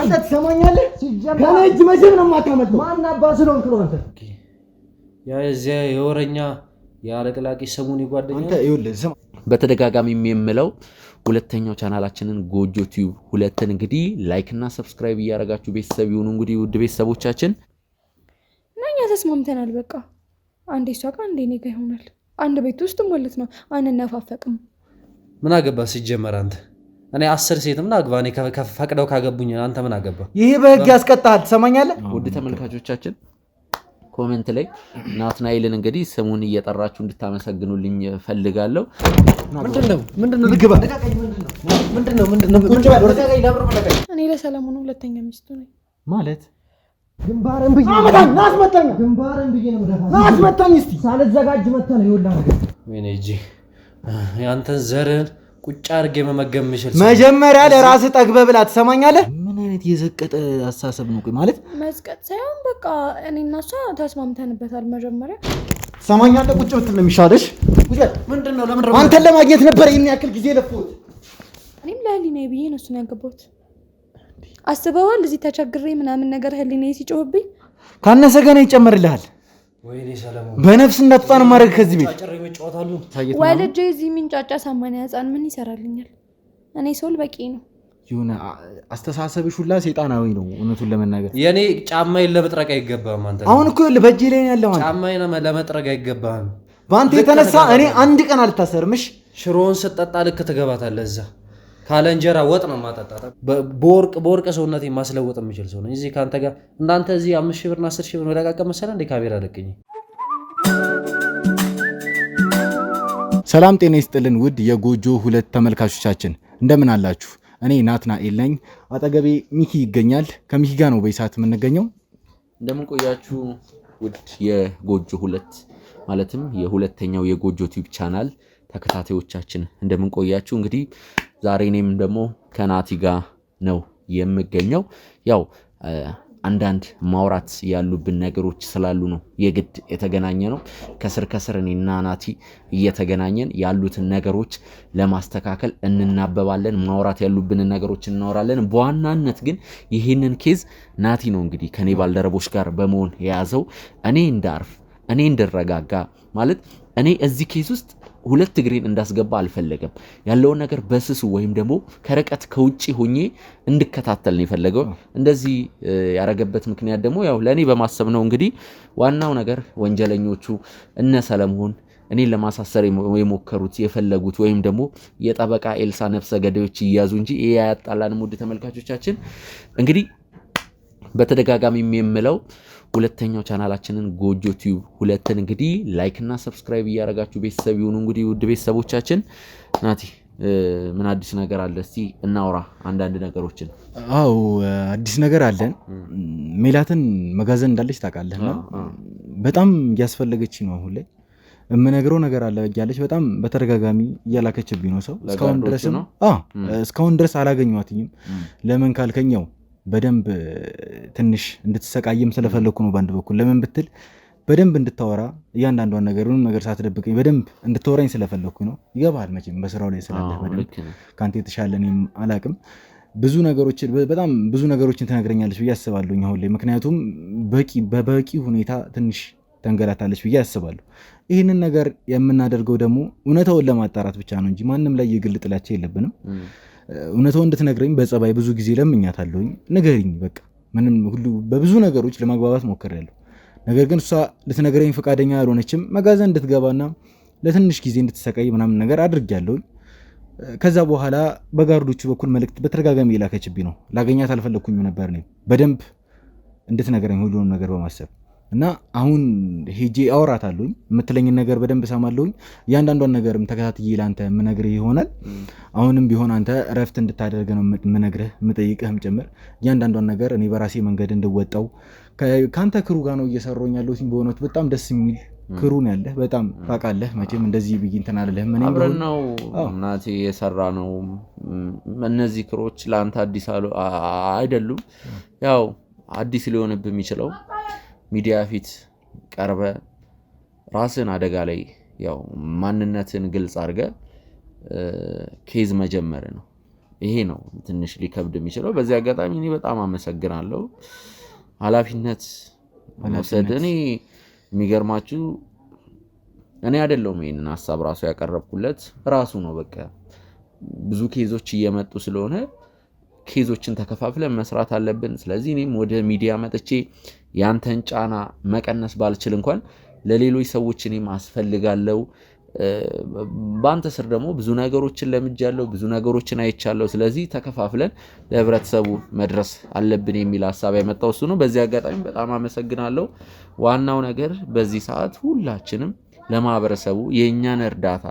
አንተ ትሰማኛለህ? ከእኔ እጅ መቼም ነው የማታመልጠው። ማን አባትህ ስለሆንክ ነው አንተ? ያ የዚያ የወረኛ የአለቅላቂ ሰሙን ጓደኛ አንተ ይኸውልህ ስማ፣ በተደጋጋሚ የምለው ሁለተኛው ቻናላችንን ጎጆ ቲዩብ ሁለትን እንግዲህ like እና subscribe እያደረጋችሁ ቤተሰብ ይሁኑ። እንግዲህ ውድ ቤተሰቦቻችን እና እኛ ተስማምተናል። በቃ አንዴ እሷ ጋር አንዴ እኔ ጋር ይሆናል። አንድ ቤት ውስጥ ማለት ነው። አንነፋፈቅም። ምን አገባ ሲጀመር አንተ? እኔ 10 ሴት ምን አግባ? እኔ ፈቅደው ካገቡኝ አንተ ምን አገባ? ይሄ በህግ ያስቀጣሃል። ትሰማኛለህ? ውድ ተመልካቾቻችን comment ላይ ናትናኤልን እንግዲህ ስሙን እየጠራችሁ እንድታመሰግኑልኝ ፈልጋለሁ። ምንድነው ምንድነው? ግባ። ምንድነው ምንድነው? ቁጭ በል። ልቀቀኝ፣ ለምሮ ልቀቀኝ። እኔ ለሰለሞን ሁለተኛ ሚስቱ ነኝ። ማለት ግንባርን ብዬ አመጣኝ፣ ና አስመታኝ። ግንባርን ብዬ ነው የምደፋህ። ና አስመታኝ እስቲ። ሳልዘጋጅ መተህ ነው ይኸውልህ አደረገኝ። ወይኔ እጄ፣ ያንተን ዘርህን ቁጭ አድርጌ መመገብ የምችል ሰው። መጀመሪያ ለራስህ ጠግበህ ብላ። ትሰማኛለህ? ምን አይነት የዘቀጠ አስተሳሰብ ነው? ቆይ ማለት መዝቀጥ ሳይሆን በቃ እኔ እና እሷ ተስማምተንበታል። መጀመሪያ ትሰማኛለህ? ቁጭ ብትል ነው የሚሻልሽ። ቁጭ በል። ምንድነው? ለምንድነው አንተን ለማግኘት ነበር ይህን ያክል ጊዜ የለፋሁት። እኔም ለህሊናዬ ብዬ ነው እሱን ያገባሁት። አስበዋል? እዚህ ተቸግሬ ምናምን ነገር ህሊናዬ ሲጮህብኝ ካነሰ ገና ይጨመርልሃል። ወይኔ ሰለሞን፣ በነፍስ እንዳትወጣ ነው የማደርግህ ከዚህ ቤት። ጫጭር ይመጫወታሉ። ወልጄ እዚህ የሚንጫጫ 80 ህፃን ምን ይሰራልኛል? እኔ ሰውል በቂ ነው። የሆነ አስተሳሰብሽ ሁላ ሰይጣናዊ ነው እውነቱን ለመናገር። የኔ ጫማዬን ለመጥረግ አይገባህም አንተ። አሁን እኮ ይኸውልህ በእጄ ላይ ነው ያለው። አንተ ጫማዬን ለመጥረግ አይገባህም። በአንተ የተነሳ እኔ አንድ ቀን አልታሰርም። እሺ ሽሮውን ስጠጣ ልክ ትገባታለህ እዛ። ካለ እንጀራ ወጥ ነው የማጠጣት። በወርቅ በወርቅ ሰውነት ማስለወጥ የምችል ሰው ነኝ። እዚህ ከአንተ ጋር እንዳንተ እዚህ 5,000 ብርና 10,000 ብር መለቃቀም መሰለህ እንዴ? ካሜራ ለቅኝ። ሰላም ጤና ይስጥልን ውድ የጎጆ ሁለት ተመልካቾቻችን እንደምን አላችሁ? እኔ ናትናኤል ነኝ። አጠገቤ ሚኪ ይገኛል። ከሚኪ ጋር ነው በዚህ ሰዓት የምንገኘው። እንደምን ቆያችሁ ውድ የጎጆ ሁለት ማለትም የሁለተኛው የጎጆ ቲዩብ ቻናል ተከታታዮቻችን እንደምን ቆያችሁ። እንግዲህ ዛሬ እኔም ደግሞ ከናቲ ጋር ነው የምገኘው። ያው አንዳንድ ማውራት ያሉብን ነገሮች ስላሉ ነው የግድ የተገናኘ ነው። ከስር ከስር እኔና ናቲ እየተገናኘን ያሉትን ነገሮች ለማስተካከል እንናበባለን። ማውራት ያሉብንን ነገሮች እናወራለን። በዋናነት ግን ይህንን case ናቲ ነው እንግዲህ ከኔ ባልደረቦች ጋር በመሆን የያዘው። እኔ እንዳርፍ፣ እኔ እንድረጋጋ፣ ማለት እኔ እዚህ case ውስጥ ሁለት እግሬን እንዳስገባ አልፈለገም። ያለውን ነገር በስሱ ወይም ደግሞ ከርቀት ከውጪ ሆኜ እንድከታተል ነው የፈለገው። እንደዚህ ያረገበት ምክንያት ደግሞ ያው ለእኔ በማሰብ ነው። እንግዲህ ዋናው ነገር ወንጀለኞቹ እነ ሰለሞን እኔን ለማሳሰር የሞከሩት የፈለጉት ወይም ደግሞ የጠበቃ ኤልሳ ነፍሰ ገዳዮች ይያዙ እንጂ ይሄ አያጣላንም። ውድ ተመልካቾቻችን እንግዲህ በተደጋጋሚ የምለው ሁለተኛው ቻናላችንን ጎጆ ቲዩብ ሁለትን እንግዲህ like እና subscribe እያደረጋችሁ ቤተሰብ ይሁኑ። እንግዲህ ውድ ቤተሰቦቻችን ናቲ ምን አዲስ ነገር አለ? እስቲ እናውራ አንዳንድ ነገሮችን። አዎ አዲስ ነገር አለን። ሜላትን መጋዘን እንዳለች ታውቃለህ። እና በጣም እያስፈለገች ነው አሁን ላይ። የምነግረው ነገር አለ እያለች በጣም በተደጋጋሚ እያላከችብኝ ነው ሰው። እስካሁን ለጋርዶቹ ድረስም ነው? አዎ እስካሁን ድረስ አላገኟትኝም። ለምን ካልከኝ ያው በደንብ ትንሽ እንድትሰቃይም ስለፈለኩ ነው። በአንድ በኩል ለምን ብትል በደንብ እንድታወራ እያንዳንዷን ነገር ምንም ነገር ሳትደብቀኝ በደንብ እንድታወራኝ ስለፈለኩ ነው። ይገባሃል መቼም በስራው ላይ ስላለህ በደንብ ልክ ነህ። ከአንተ የተሻለ እኔም አላቅም። ብዙ ነገሮችን በጣም ብዙ ነገሮችን ትነግረኛለች ብዬ አስባለሁኝ አሁን ላይ፣ ምክንያቱም በበቂ ሁኔታ ትንሽ ተንገላታለች ብዬ አስባለሁ። ይህንን ነገር የምናደርገው ደግሞ እውነታውን ለማጣራት ብቻ ነው እንጂ ማንም ላይ የግል ጥላቻ የለብንም። እውነታውን እንድትነግረኝ በጸባይ ብዙ ጊዜ ለምኛታለሁኝ። ንገሪኝ በቃ ምንም ሁሉ በብዙ ነገሮች ለማግባባት ሞክሬያለሁ። ነገር ግን እሷ ልትነግረኝ ፈቃደኛ አልሆነችም። መጋዘን እንድትገባና ለትንሽ ጊዜ እንድትሰቃይ ምናምን ነገር አድርጌያለሁኝ። ከዛ በኋላ በጋርዶቹ በኩል መልእክት በተደጋጋሚ የላከችብኝ ነው። ላገኛት አልፈለግኩኝም ነበር እኔ በደንብ እንድትነግረኝ ሁሉንም ነገር በማሰብ። እና አሁን ሄጄ አወራታለሁኝ። የምትለኝን ነገር በደንብ እሰማለሁኝ። እያንዳንዷን ነገርም ተከታትዬ ለአንተ የምነግርህ ይሆናል። አሁንም ቢሆን አንተ እረፍት እንድታደርግ ነው የምነግርህ የምጠይቅህም ጭምር። እያንዳንዷን ነገር እኔ በራሴ መንገድ እንድወጣው ከአንተ crew ጋር ነው እየሰራሁኝ ያለሁት። በእውነቱ በጣም ደስ የሚል crew ነው ያለህ። በጣም ታውቃለህ መቼም እንደዚህ ብዬ እንትን አልልህም። እኔም አብረን ቢሆን ነው ናቲ የሰራ ነው። እነዚህ crew ዎች ለአንተ አዲስ አይደሉም። ያው አዲስ ሊሆንብህ የሚችለው ሚዲያ ፊት ቀርበ ራስን አደጋ ላይ ያው ማንነትን ግልጽ አድርገ case መጀመር ነው። ይሄ ነው ትንሽ ሊከብድ የሚችለው። በዚህ አጋጣሚ እኔ በጣም አመሰግናለሁ። ኃላፊነት መውሰድ እኔ የሚገርማችሁ እኔ አይደለሁም ይሄንን ሀሳብ ራሱ ያቀረብኩለት ራሱ ነው። በቃ ብዙ case ኦች እየመጡ ስለሆነ case ኦችን ተከፋፍለን መስራት አለብን። ስለዚህ እኔም ወደ ሚዲያ መጥቼ ያንተን ጫና መቀነስ ባልችል እንኳን ለሌሎች ሰዎች እኔም አስፈልጋለሁ። በአንተ ስር ደግሞ ብዙ ነገሮችን ለምጃለሁ፣ ብዙ ነገሮችን አይቻለሁ። ስለዚህ ተከፋፍለን ለህብረተሰቡ መድረስ አለብን የሚል ሀሳብ ያመጣው እሱ ነው። በዚህ አጋጣሚ በጣም አመሰግናለሁ። ዋናው ነገር በዚህ ሰዓት ሁላችንም ለማህበረሰቡ የእኛን እርዳታ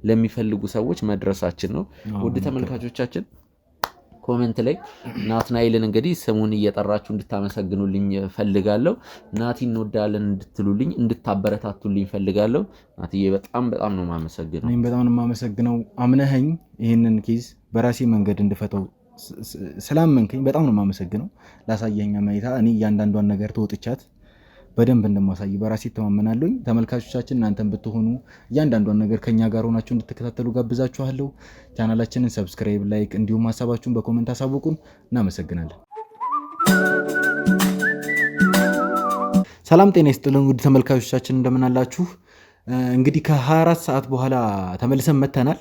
ለሚፈልጉ ሰዎች መድረሳችን ነው። ውድ ተመልካቾቻችን comment ላይ ናትናኤልን እንግዲህ ስሙን እየጠራችሁ እንድታመሰግኑልኝ ፈልጋለሁ። ናቲ እንወዳለን እንድትሉልኝ እንድታበረታቱልኝ ፈልጋለሁ። ናትዬ በጣም በጣም ነው የማመሰግነው። እኔም በጣም ነው የማመሰግነው። አምነኸኝ ይህንን case በራሴ መንገድ እንድፈተው ስላመንከኝ በጣም ነው የማመሰግነው። ላሳየኸኝ አመኔታ እኔ እያንዳንዷን ነገር ተወጥቻት በደንብ እንደማሳይ በራሴ እተማመናለሁኝ። ተመልካቾቻችን እናንተም ብትሆኑ እያንዳንዷን ነገር ከኛ ጋር ሆናችሁ እንድትከታተሉ ጋብዛችኋለሁ። ቻናላችንን subscribe፣ like እንዲሁም ሀሳባችሁን በ comment አሳውቁን። እናመሰግናለን። ሰላም ጤና ይስጥልን ውድ ተመልካቾቻችን እንደምን አላችሁ? እንግዲህ ከ24 ሰዓት በኋላ ተመልሰን መተናል።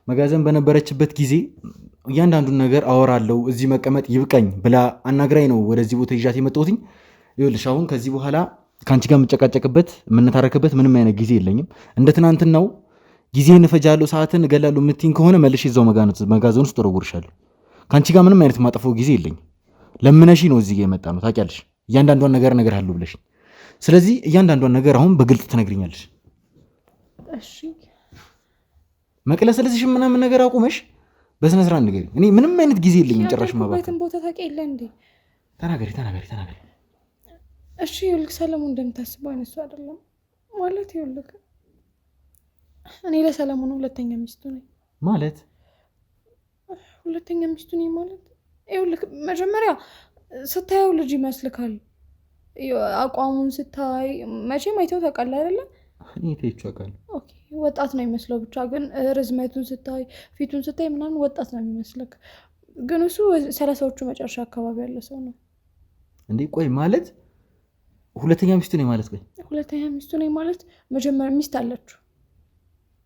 መጋዘን በነበረችበት ጊዜ እያንዳንዱን ነገር አወራለሁ እዚህ መቀመጥ ይብቀኝ ብላ አናግራኝ ነው ወደዚህ ቦታ ይዣት የመጣሁትኝ። ይኸውልሽ አሁን ከዚህ በኋላ ከአንቺ ጋር የምጨቃጨቅበት የምንታረክበት ምንም አይነት ጊዜ የለኝም። እንደ ትናንትናው ጊዜህን እፈጃለሁ ሰዓትን እገላለሁ የምትይኝ ከሆነ መልሼ እዛው መጋዘን ውስጥ እወረውርሻለሁ። ከአንቺ ጋር ምንም አይነት ማጠፈው ጊዜ የለኝም። ለምነሽ ነው እዚህ ጋር የመጣ ነው ታውቂያለሽ። እያንዳንዷን ነገር እነግርሃለሁ ብለሽኝ፣ ስለዚህ እያንዳንዷን ነገር አሁን በግልጽ ትነግሪኛለሽ። እሺ። መቅለሰለስሽ ምናምን ነገር አቁመሽ በስነ ስርዓት ንገሪኝ። እኔ ምንም አይነት ጊዜ የለኝም ጭራሽ ማባከን። ቦታ ታውቂ የለ እንዴ? ተናገሪ ተናገሪ ተናገሪ። እሺ ይኸውልህ ሰለሞን እንደምታስበው አይነት ሰው አይደለም። ማለት ይኸውልህ እኔ ለሰለሞን ሁለተኛ ሚስቱ ነኝ። ማለት ሁለተኛ ሚስቱ ነኝ ማለት ይኸውልህ መጀመሪያ ስታየው ልጅ ይመስልካል። አቋሙን ስታይ መቼም አይተው ታውቃለህ አይደለ? እኔ አይቼው አውቃለሁ። okay ወጣት ነው የሚመስለው፣ ብቻ ግን ርዝመቱን ስታይ ፊቱን ስታይ ምናምን ወጣት ነው የሚመስልክ። ግን እሱ 30ዎቹ መጨረሻ አካባቢ ያለ ሰው ነው። እንዴ ቆይ ማለት ሁለተኛ ሚስቱ ነኝ ማለት? ቆይ ሁለተኛ ሚስቱ ነኝ ማለት መጀመሪያ ሚስት አለችው።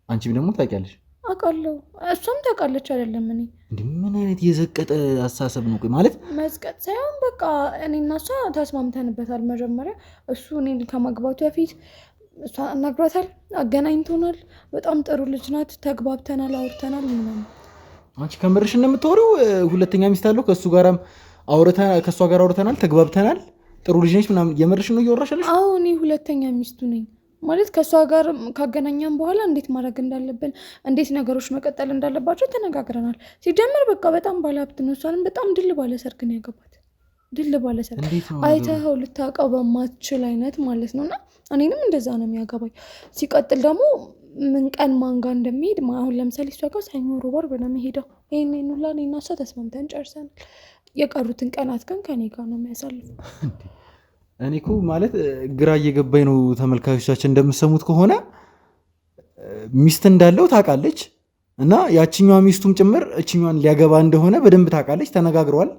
አንቺም ደግሞ ታውቂያለሽ? አውቃለሁ፣ እሷም ታውቃለች። አይደለም እኔ እንዴ ምን አይነት የዘቀጠ አስተሳሰብ ነው? ቆይ ማለት መዝቀጥ ሳይሆን በቃ እኔና እሷ ተስማምተንበታል። መጀመሪያ እሱ እኔን ከማግባቱ በፊት እሷ አናግሯታል፣ አገናኝቶናል። በጣም ጥሩ ልጅ ናት፣ ተግባብተናል፣ አውርተናል ምናምን። አንቺ ከምርሽ እንደምታወሪው ሁለተኛ ሚስት አለው ከእሱ ጋርም አውርተናል፣ ከእሷ ጋር አውርተናል፣ ተግባብተናል፣ ጥሩ ልጅ ነች ምናምን። የምርሽ ነው እያወራሽ ያለሽ? አዎ እኔ ሁለተኛ ሚስቱ ነኝ ማለት ከእሷ ጋር ካገናኛም በኋላ እንዴት ማድረግ እንዳለብን እንዴት ነገሮች መቀጠል እንዳለባቸው ተነጋግረናል። ሲጀምር በቃ በጣም ባለሀብት ነው። እሷንም በጣም ድል ባለ ሰርግ ነው ያገባት። ድል ባለ ሰርግ አይተኸው ልታውቀው በማትችል አይነት ማለት ነው። እና እኔንም እንደዛ ነው የሚያገባኝ። ሲቀጥል ደግሞ ምን ቀን ማን ጋር እንደሚሄድ አሁን ለምሳሌ እሷ ጋር ሰኞ፣ ሮብ፣ ዓርብ ነው የሚሄደው። ይሄን ሁላ እኔና እሷ ተስማምተን ጨርሰናል። የቀሩትን ቀናት ግን ከኔ ጋር ነው የሚያሳልፈው። እኔ እኮ ማለት ግራ እየገባኝ ነው። ተመልካቾቻችን እንደምሰሙት ከሆነ ሚስት እንዳለው ታውቃለች እና ያችኛዋ ሚስቱም ጭምር እችኛዋን ሊያገባ እንደሆነ በደንብ ታውቃለች። ተነጋግረዋል፣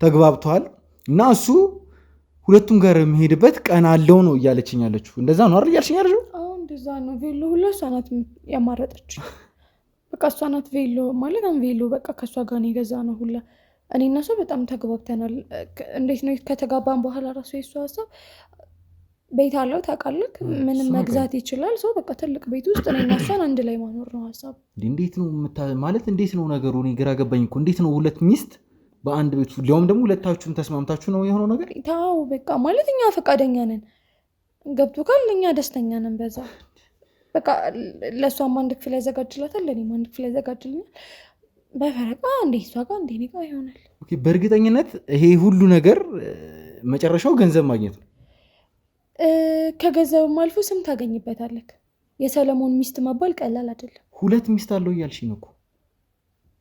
ተግባብተዋል። እና እሱ ሁለቱም ጋር የሚሄድበት ቀን አለው ነው እያለችኝ ያለችው። እንደዛ ነው አይደል እያልሽኝ ያለችው? አዎ እንደዛ ነው። ቬሎ ሁሉ እሷ ናት ያማረጠች። በቃ እሷ ናት ቬሎ ማለት አሁን ቬሎ በቃ ከእሷ ጋር ነው የገዛ ነው ሁላ። እኔ እና እሷ በጣም ተግባብተናል። እንዴት ነው ከተጋባን በኋላ ራሱ የእሷ ሀሳብ ቤት አለው ታውቃለህ፣ ምንም መግዛት ይችላል ሰው በቃ ትልቅ ቤት ውስጥ እኔ እና እሷን አንድ ላይ ማኖር ነው ሀሳቡ። እንዴት ነው ማለት እንዴት ነው ነገሩ? እኔ ግራ ገባኝ እኮ። እንዴት ነው ሁለት ሚስት በአንድ ቤት ሊያውም ደግሞ ሁለታችሁም ተስማምታችሁ ነው የሆነው ነገር? ታው በቃ ማለት እኛ ፈቃደኛ ነን፣ ገብቶካል። እኛ ደስተኛ ነን በዛ በቃ ለእሷም አንድ ክፍል ያዘጋጅላታል፣ ለእኔም አንድ ክፍል ያዘጋጅልኛል። በፈረቃ እንዴ እሷ ጋር እንዴ እኔ ጋር ይሆናል። okay በእርግጠኝነት ይሄ ሁሉ ነገር መጨረሻው ገንዘብ ማግኘት ነው። ከገንዘብም አልፎ ስም ታገኝበታለህ። የሰለሞን ሚስት መባል ቀላል አይደለም። ሁለት ሚስት አለው እያልሽኝ ነው እኮ።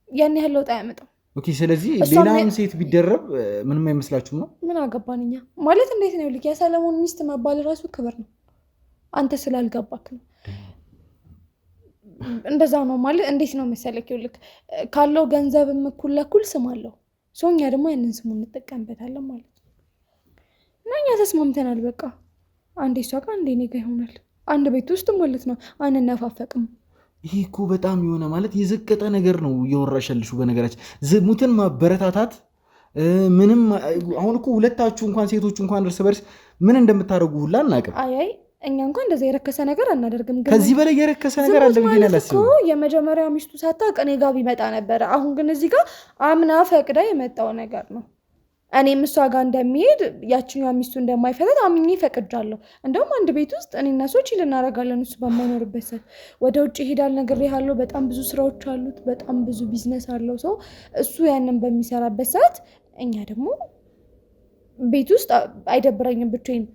ያን ያህል ለውጥ አያመጣም። okay ስለዚህ ሌላም ሴት ቢደረብ ምንም አይመስላችሁም ነው? ምን አገባን እኛ ማለት እንዴት ነው ልክ የሰለሞን ሚስት መባል ራሱ ክብር ነው። አንተ ስላልገባክ ነው። እንደዛ ነው ማለት እንዴት ነው መሰለክ፣ ይኸውልህ ካለው ገንዘብም እኩል ለእኩል ስም አለው። ሰው እኛ ደግሞ ያንን ስሙ እንጠቀምበታለን ማለት ነው። እና እኛ ተስማምተናል። በቃ አንዴ እሷ ጋር አንዴ እኔ ጋር ይሆናል። አንድ ቤት ውስጥ ማለት ነው። አንነፋፈቅም። ይሄ እኮ በጣም የሆነ ማለት የዘቀጠ ነገር ነው እያወራሽ ያለሽው። በነገራችን ዝሙትን ማበረታታት ምንም አሁን እኮ ሁለታችሁ እንኳን ሴቶቹ እንኳን እርስ በርስ ምን እንደምታደርጉ ሁላ አናውቅም። አይ እኛ እንኳን እንደዛ የረከሰ ነገር አናደርግም። ግን ከዚህ በላይ የረከሰ ነገር አለ ዝሙት ብዬ ማለት እኮ አላስብም። የመጀመሪያ ሚስቱ ሳታውቅ እኔ ጋር ቢመጣ ነበረ። አሁን ግን እዚህ ጋር አምና ፈቅዳ የመጣው ነገር ነው። እኔም እሷ ጋር እንደሚሄድ ያችኛዋ ሚስቱ እንደማይፈታት አምኜ ፈቅጃለሁ። እንደውም አንድ ቤት ውስጥ እኔና እሱ chill እናደርጋለን። እሱ በማይኖርበት ሰዓት ወደ ውጭ ይሄዳል፣ ነግሬሃለሁ። በጣም ብዙ ስራዎች አሉት፣ በጣም ብዙ ቢዝነስ አለው። ሰው እሱ ያንን በሚሰራበት ሰዓት እኛ ደግሞ ቤት ውስጥ አይደብረኝም ብቻዬን።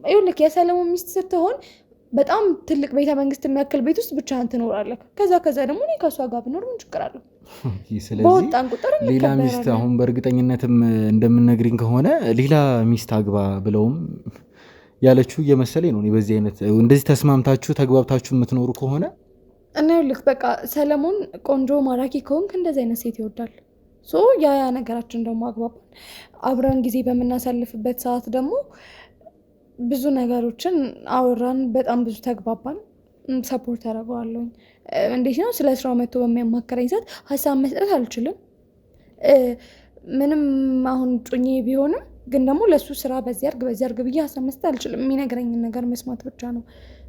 ይኸውልህ የሰለሞን ሚስት ስትሆን በጣም ትልቅ ቤተ መንግስት የሚያክል ቤት ውስጥ ብቻህን ትኖራለህ። ከዛ ከዛ ደግሞ እኔ ከእሷ ጋር ብኖር ምን ችግር አለው? ስለዚህ በወጣን ቁጥር ሌላ ሚስት እንከበራለን። አሁን በእርግጠኝነትም እንደምነግሪኝ ከሆነ ሌላ ሚስት አግባ ብለውም ያለችው እየመሰለኝ ነው። እኔ በዚህ አይነት እንደዚህ ተስማምታችሁ ተግባብታችሁ የምትኖሩ ከሆነ እና ይኸውልህ በቃ ሰለሞን ቆንጆ ማራኪ ከሆንክ እንደዚህ አይነት ሴት ይወዳል። So ያ ያ ነገራችን ደግሞ አግባባን። አብረን ጊዜ በምናሳልፍበት ሰዓት ደግሞ ብዙ ነገሮችን አወራን፣ በጣም ብዙ ተግባባን። Support አደርገዋለሁኝ። እንዴት ነው ስለ ስራው መጥቶ በሚያማከረኝ ሰዓት ሀሳብ መስጠት አልችልም። ምንም አሁን ጩኜ ቢሆንም ግን ደግሞ ለእሱ ስራ በዚህ አርግ በዚህ አርግ ብዬ ሀሳብ መስጠት አልችልም። የሚነግረኝን ነገር መስማት ብቻ ነው።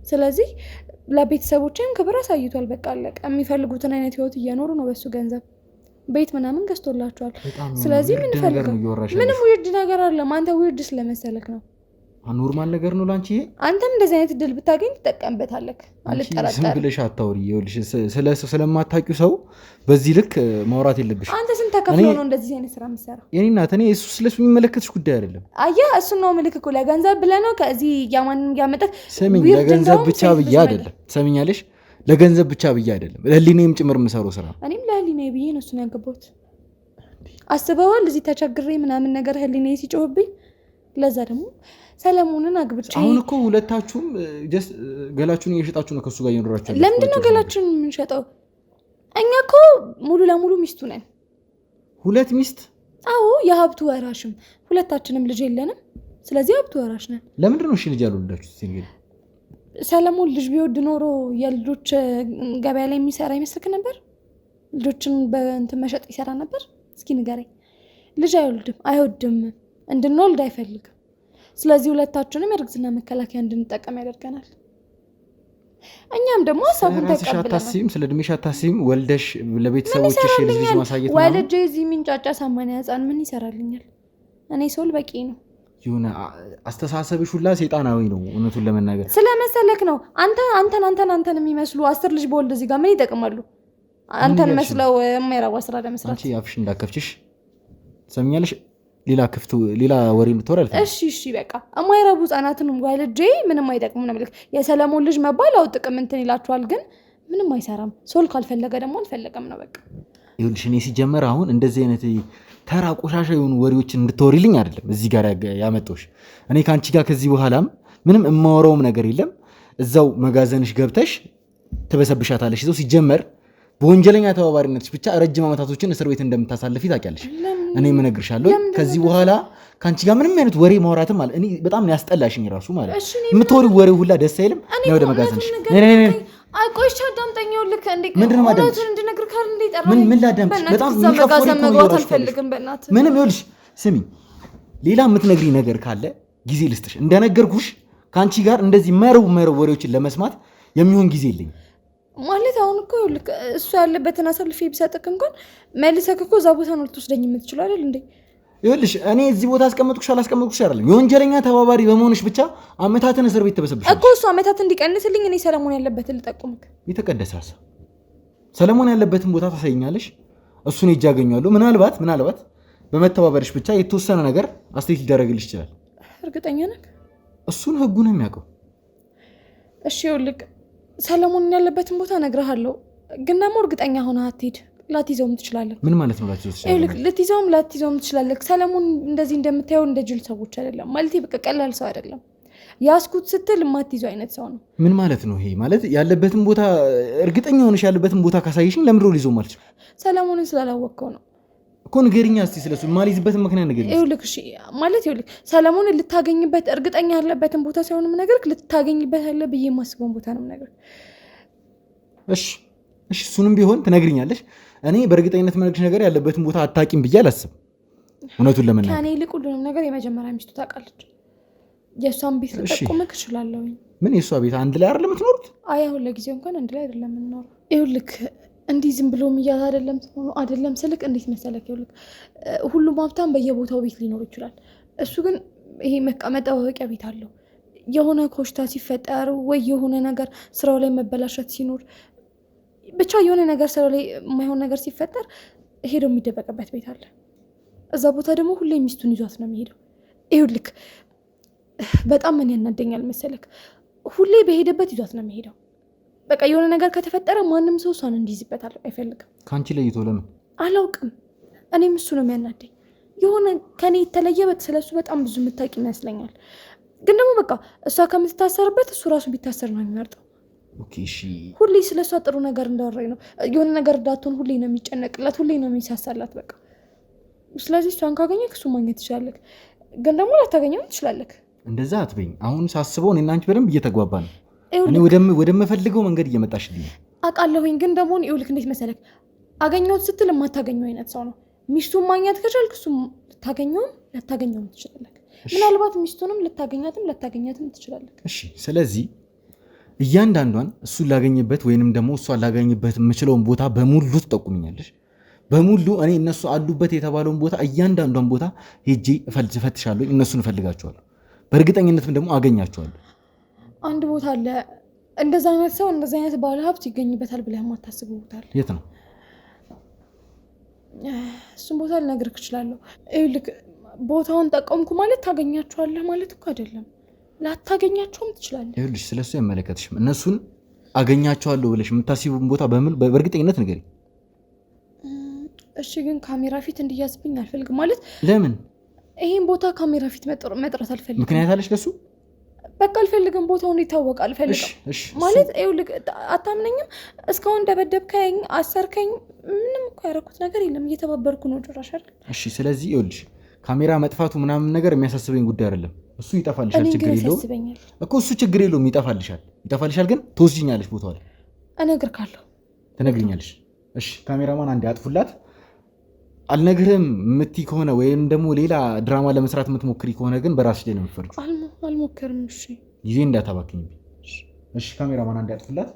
ስለዚህ ለቤተሰቦቼም ክብር አሳይቷል። በቃ አለቀ። የሚፈልጉትን አይነት ህይወት እየኖሩ ነው። በሱ ገንዘብ ቤት ምናምን ገዝቶላቸዋል። በጣም የሆነ ስለዚህ ምን weird ነገር ፈልገው ነው እያወራሽ ምንም ያለሽው። Weird ነገር አለ። አንተ weird ስለመሰለክ ነው። Normal ነገር ነው ላንቺ ይሄ? አንተም እንደዚህ አይነት እድል ብታገኝ ትጠቀምበታለህ፣ አንቺ ዝም አልጠራጠርም። ብለሽ አታውሪ። ይኸውልሽ ስለማታውቂው ሰው በዚህ ልክ ማውራት የለብሽም። አንተ ስንት ተከፍሎ እኔ ነው እንደዚህ አይነት ስራ የምትሰራው? የኔ እናት እኔ እሱ ስለሱ የሚመለከትሽ ጉዳይ አይደለም። አየህ፣ እሱን ነው ምልክ እኮ ለገንዘብ ብለህ ነው ከዚህ ያማንም ያመጣት። ስሚኝ፣ Weird ለገንዘብ እንደውም ብቻ ሴት ብዬ ልጅ መለ አይደለም። ትሰሚኛለሽ? ለገንዘብ ብቻ ብዬ አይደለም፣ ለህሊናዬም ጭምር የምሰራው ስራ ነው። እኔም ለህሊናዬ ብዬ ነው እሱን ያገባሁት። አስበዋል? እዚህ ተቸግሬ ምናምን ነገር ህሊናዬ ሲጮህብኝ፣ ለዛ ደግሞ ሰለሞንን አግብቼ አሁን እኮ ሁለታችሁም just ገላችሁን እየሸጣችሁ ነው ከእሱ ጋር እየኖራችሁ ያላችሁት። ለምንድን ነው ባጭሩ። ገላችንን የምንሸጠው? እኛ እኮ ሙሉ ለሙሉ ሚስቱ ነን። ሁለት ሚስት? አዎ፣ የሀብቱ ወራሽም ሁለታችንም ልጅ የለንም። ስለዚህ ሀብቱ ወራሽ ነን። ለምንድን ነው እሺ ልጅ ያልወለዳችሁት? እስኪ ንገሪኝ። ሰለሞን ልጅ ቢወድ ኖሮ የልጆች ገበያ ላይ የሚሰራ ይመስልክ ነበር? ልጆችን በእንትን መሸጥ ይሰራ ነበር? እስኪ ንገረኝ። ልጅ አይወልድም፣ አይወድም፣ እንድንወልድ አይፈልግም። ስለዚህ ሁለታችንም የእርግዝና መከላከያ እንድንጠቀም ያደርገናል። እኛም ደግሞ ሀሳቡን ስለ ራስሽ ተቀብለናል። አታስቢም? ስለ እድሜሽ አታስቢም? ወልደሽ ለቤተሰቦችሽ የልጅ ልጅ ማሳየት ምናምን? ወልጄ እዚህ የሚንጫጫ 80 ህፃን ምን ይሰራልኛል? እኔ ሰውል በቂ ነው። የሆነ አስተሳሰብሽ ሁላ ሴጣናዊ ነው እውነቱን ለመናገር። ስለመሰለክ ነው። አንተ አንተን አንተን አንተን የሚመስሉ 10 ልጅ በወልድ እዚህ ጋር ምን ይጠቅማሉ? አንተን እያልሽ ነው? መስለው የማይረባ ስራ ለመስራት። አንቺ አፍሽ እንዳከፍችሽ ትሰሚኛለሽ? ሌላ ክፍት ሌላ ወሬ እንድትወሪ አልፈልግም። እሺ እሺ በቃ የማይረቡ ህጻናትን ወልጄ ምንም አይጠቅሙም ነው የምልህ። የሰለሞን ልጅ መባል አው ጥቅም እንትን ይላችኋል፣ ግን ምንም አይሰራም። ሶል ካልፈለገ ደግሞ አልፈለገም ነው በቃ። ይኸውልሽ እኔ ሲጀመር አሁን እንደዚህ አይነት ተራ ቆሻሻ የሆኑ ወሬዎችን እንድትወሪልኝ አይደለም እዚህ ጋር ያመጣሁሽ። እኔ ከአንቺ ጋር ከዚህ በኋላም ምንም የማወራውም ነገር የለም። እዛው መጋዘንሽ ገብተሽ ትበሰብሻታለሽ። እዛው ሲጀመር በወንጀለኛ ተባባሪነትሽ ብቻ ረጅም ዓመታቶችን እስር ቤት እንደምታሳልፊ ታውቂያለሽ። እኔ እነግርሻለሁ። ከዚህ በኋላ ከአንቺ ጋር ምንም አይነት ወሬ ማውራትም አለ እኔ በጣም ነው ያስጠላሽኝ ራሱ ማለት እሺ፣ እኔ የምትወሪው ወሬ ሁላ ደስ አይልም። እኔ ነይ ወደ እኮ መጋዘንሽ። እውነቱን ነይ ነይ ነይ። ንገረኝ። አይ ቆይ እሺ አዳምጠኝ። ይኸውልህ እንዴ ምንድን ነው የማዳምጥሽ? እውነቱን እንድነግርህ ካል እንዴ ጠራኸኝ? ምን ላዳምጥሽ? በእናትህ በጣም እዛ የሚቀፍ ወሬ መጋዘን እኮ ነው መግባት እያወራሽ ያለሽው። አልፈልግም። በእናትህ ምንም ይኸውልሽ፣ ስሚ፣ ሌላ የምትነግሪኝ ነገር ካለ ጊዜ ልስጥሽ። እንደነገርኩሽ ከአንቺ ጋር እንደዚህ የማይረቡ የማይረቡ ወሬዎችን ለመስማት የሚሆን ጊዜ የለኝም። ማለት አሁን እኮ ይኸውልህ እሱ ያለበትን አሳልፌ ቢሰጥክ እንኳን መልሰህ እኮ እዛ ቦታ ነው ልትወስደኝ የምትችለው አይደል እንዴ? ይኸውልሽ እኔ እዚህ ቦታ አስቀመጥኩሽ አላስቀመጥኩሽ አይደለም፣ የወንጀለኛ ተባባሪ በመሆንሽ ብቻ አመታትን እስር ቤት ትበሰብሻለሽ። እኮ እሱ አመታት እንዲቀንስልኝ እኔ ሰለሞን ያለበትን ልጠቁምክ። የተቀደሰ ሀሳብ። ሰለሞን ያለበትን ቦታ ታሳይኛለሽ፣ እሱን ሄጄ አገኘዋለሁ። ምናልባት ምናልባት በመተባበርሽ ብቻ የተወሰነ ነገር አስተያየት ሊደረግልሽ ይችላል። እርግጠኛ ነህ? እሱን ህጉ ነው የሚያውቀው። እሺ ይኸውልህ ሰለሞን ያለበትን ቦታ እነግርሃለሁ፣ ግን ደግሞ እርግጠኛ ሆነህ አትሂድ። ላትይዘውም ትችላለህ። ምን ማለት ነው? ላትይዘው ትችላለህ? ይኸውልህ ልትይዘውም ላትይዘውም ትችላለህ። ሰለሞን እንደዚህ እንደምታየው እንደ ጅል ሰዎች አይደለም። ማለት በቃ ቀላል ሰው አይደለም። ያስኩት ስትል የማትይዘው አይነት ሰው ነው። ምን ማለት ነው ይሄ? ማለት ያለበትን ቦታ እርግጠኛ ሆነሽ ያለበትን ቦታ ካሳየሽኝ ለምንድን ነው ሊይዘው ማለት ነው? ሰለሞንን ስላላወቅከው ነው እኮ። ንገሪኛ እስኪ ስለሱ የማልይዝበትን ምክንያት ንገሪኝ። ይኸውልህ እሺ፣ ማለት ይኸውልህ ሰለሞንን ልታገኝበት እርግጠኛ ያለበትን ቦታ ሳይሆን የምነግርህ ልታገኝበት ያለ ብዬ የማስበውን ቦታ ነው የምነግርህ። እሺ እሺ፣ እሱንም ቢሆን ትነግሪኛለሽ። እኔ በእርግጠኝነት የምነግርሽ ነገር ያለበትን ቦታ አታውቂም ብዬ አላስብም። እውነቱን ለመናገር ከእኔ ይልቅ ሁሉንም ነገር የመጀመሪያ ሚስቱ ታውቃለች። የእሷን ቤት ልጠቁምህ እችላለሁ። ምን የእሷ ቤት አንድ ላይ አይደለም የምትኖሩት? አይ አሁን ለጊዜው እንኳን አንድ ላይ አይደለም የምንኖረው። ይኸውልህ እንዲህ ዝም ብሎ የሚያዝ አይደለም ሆኖ አይደለም ስልክ እንዴት መሰለክ፣ ይኸውልህ ሁሉም ሀብታም በየቦታው ቤት ሊኖር ይችላል። እሱ ግን ይሄ መጠባበቂያ ቤት አለው። የሆነ ኮሽታ ሲፈጠር ወይ የሆነ ነገር ስራው ላይ መበላሸት ሲኖር ብቻ የሆነ ነገር ስራው ላይ የማይሆን ነገር ሲፈጠር ሄዶ የሚደበቅበት ቤት አለ። እዛ ቦታ ደግሞ ሁሌ ሚስቱን ይዟት ነው የሚሄደው። ይኸውልህ በጣም ምን ያናደኛል መሰለክ፣ ሁሌ በሄደበት ይዟት ነው የሚሄደው። በቃ የሆነ ነገር ከተፈጠረ ማንም ሰው እሷን እንዲይዝበት አይፈልግም። ከአንቺ ለይቶ ለምን አላውቅም። እኔም እሱ ነው የሚያናደኝ። የሆነ ከኔ የተለየ ስለሱ በጣም ብዙ የምታውቅ ይመስለኛል። ግን ደግሞ በቃ እሷ ከምትታሰርበት እሱ ራሱ ቢታሰር ነው የሚመርጠው። ሁሌ ስለ እሷ ጥሩ ነገር እንዳወራኝ ነው። የሆነ ነገር እንዳትሆን ሁሌ ነው የሚጨነቅላት፣ ሁሌ ነው የሚሳሳላት። በቃ ስለዚህ እሷን ካገኘህ እሱ ማግኘት ትችላለህ፣ ግን ደግሞ ላታገኘውም ትችላለህ። እንደዛ አትበይኝ። አሁን ሳስበው እኔና አንቺ በደንብ እየተግባባ ነው። እኔ ወደምፈልገው መንገድ እየመጣሽልኝ ነው። አውቃለሁኝ። ግን ደግሞ ይኸውልህ እንዴት መሰለህ፣ አገኘሁት ስትል የማታገኘው አይነት ሰው ነው። ሚስቱን ማግኘት ከቻልክ እሱም ልታገኘውም ላታገኘውም ትችላለህ። ምናልባት ሚስቱንም ልታገኛትም ላታገኛትም ትችላለህ። እሺ፣ ስለዚህ እያንዳንዷን እሱን ላገኝበት ወይንም ደግሞ እሷን ላገኝበት የምችለውን ቦታ በሙሉ ትጠቁምኛለሽ። በሙሉ እኔ እነሱ አሉበት የተባለውን ቦታ እያንዳንዷን ቦታ ሄጄ እፈትሻለሁ። እነሱን እፈልጋቸዋለሁ። በእርግጠኝነትም ደግሞ አገኛቸዋለሁ። አንድ ቦታ አለ እንደዛ አይነት ሰው እንደዛ አይነት ባለ ሀብት ይገኝበታል ብለህ የማታስበው ቦታ አለ። የት ነው? እሱን ቦታ ልነግርህ እችላለሁ። ይኸውልህ ቦታውን ጠቀምኩ ማለት ታገኛቸዋለህ ማለት እኮ አይደለም። ላታገኛቸውም ትችላለህ። ይኸውልሽ ስለሱ አይመለከትሽም። እነሱን አገኛቸዋለሁ ብለሽ የምታስቢውን ቦታ በምን በእርግጠኝነት ንገሪኝ። እሺ፣ ግን ካሜራ ፊት እንዲያዝብኝ አልፈልግም። ማለት ለምን? ይሄን ቦታ ካሜራ ፊት መጥራት አልፈልግም። ምክንያት አለሽ ለሱ? በቃ አልፈልግም። ቦታውን ይታወቅ አልፈልግም። ማለት ይኸውልህ፣ አታምነኝም? እስካሁን ደበደብከኝ፣ አሰርከኝ፣ ምንም እኮ ያደረኩት ነገር የለም። እየተባበርኩ ነው ጭራሽ አይደል? እሺ፣ ስለዚህ ይኸውልሽ ካሜራ መጥፋቱ ምናምን ነገር የሚያሳስበኝ ጉዳይ አይደለም። እሱ ይጠፋልሻል፣ ችግር የለውም እኮ እሱ ችግር የለውም። ይጠፋልሻል፣ ይጠፋልሻል፣ ግን ትወስጂኛለሽ ቦታው ላይ። እነግርካለሁ። ትነግሪኛለሽ። እሺ፣ ካሜራማን አንዴ አጥፉላት። አልነግርህም የምትይ ከሆነ ወይም ደግሞ ሌላ ድራማ ለመስራት የምትሞክሪ ከሆነ ግን በራስሽ ላይ ነው የምትፈርጂው። አልሞክርም። እሺ፣ ጊዜ እንዳታባክኝብኝ። እሺ፣ ካሜራማን አንዴ አጥፉላት።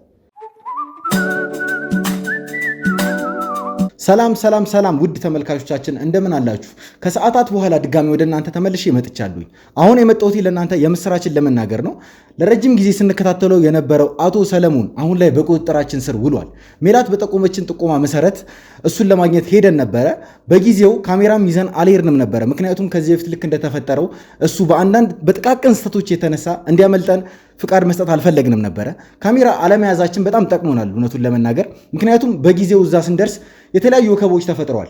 ሰላም ሰላም ሰላም ውድ ተመልካቾቻችን እንደምን አላችሁ? ከሰዓታት በኋላ ድጋሚ ወደ እናንተ ተመልሼ መጥቻለሁኝ። አሁን የመጣሁት ለእናንተ የምስራችን ለመናገር ነው። ለረጅም ጊዜ ስንከታተለው የነበረው አቶ ሰለሞን አሁን ላይ በቁጥጥራችን ስር ውሏል። ሜላት በጠቆመችን ጥቆማ መሰረት እሱን ለማግኘት ሄደን ነበረ። በጊዜው ካሜራም ይዘን አልሄድንም ነበረ። ምክንያቱም ከዚህ በፊት ልክ እንደተፈጠረው እሱ በአንዳንድ በጥቃቅን ስህተቶች የተነሳ እንዲያመልጠን ፍቃድ መስጠት አልፈለግንም ነበረ። ካሜራ አለመያዛችን በጣም ጠቅሞናል፣ እውነቱን ለመናገር ምክንያቱም በጊዜው እዛ ስንደርስ የተለያዩ ወከቦች ተፈጥረዋል።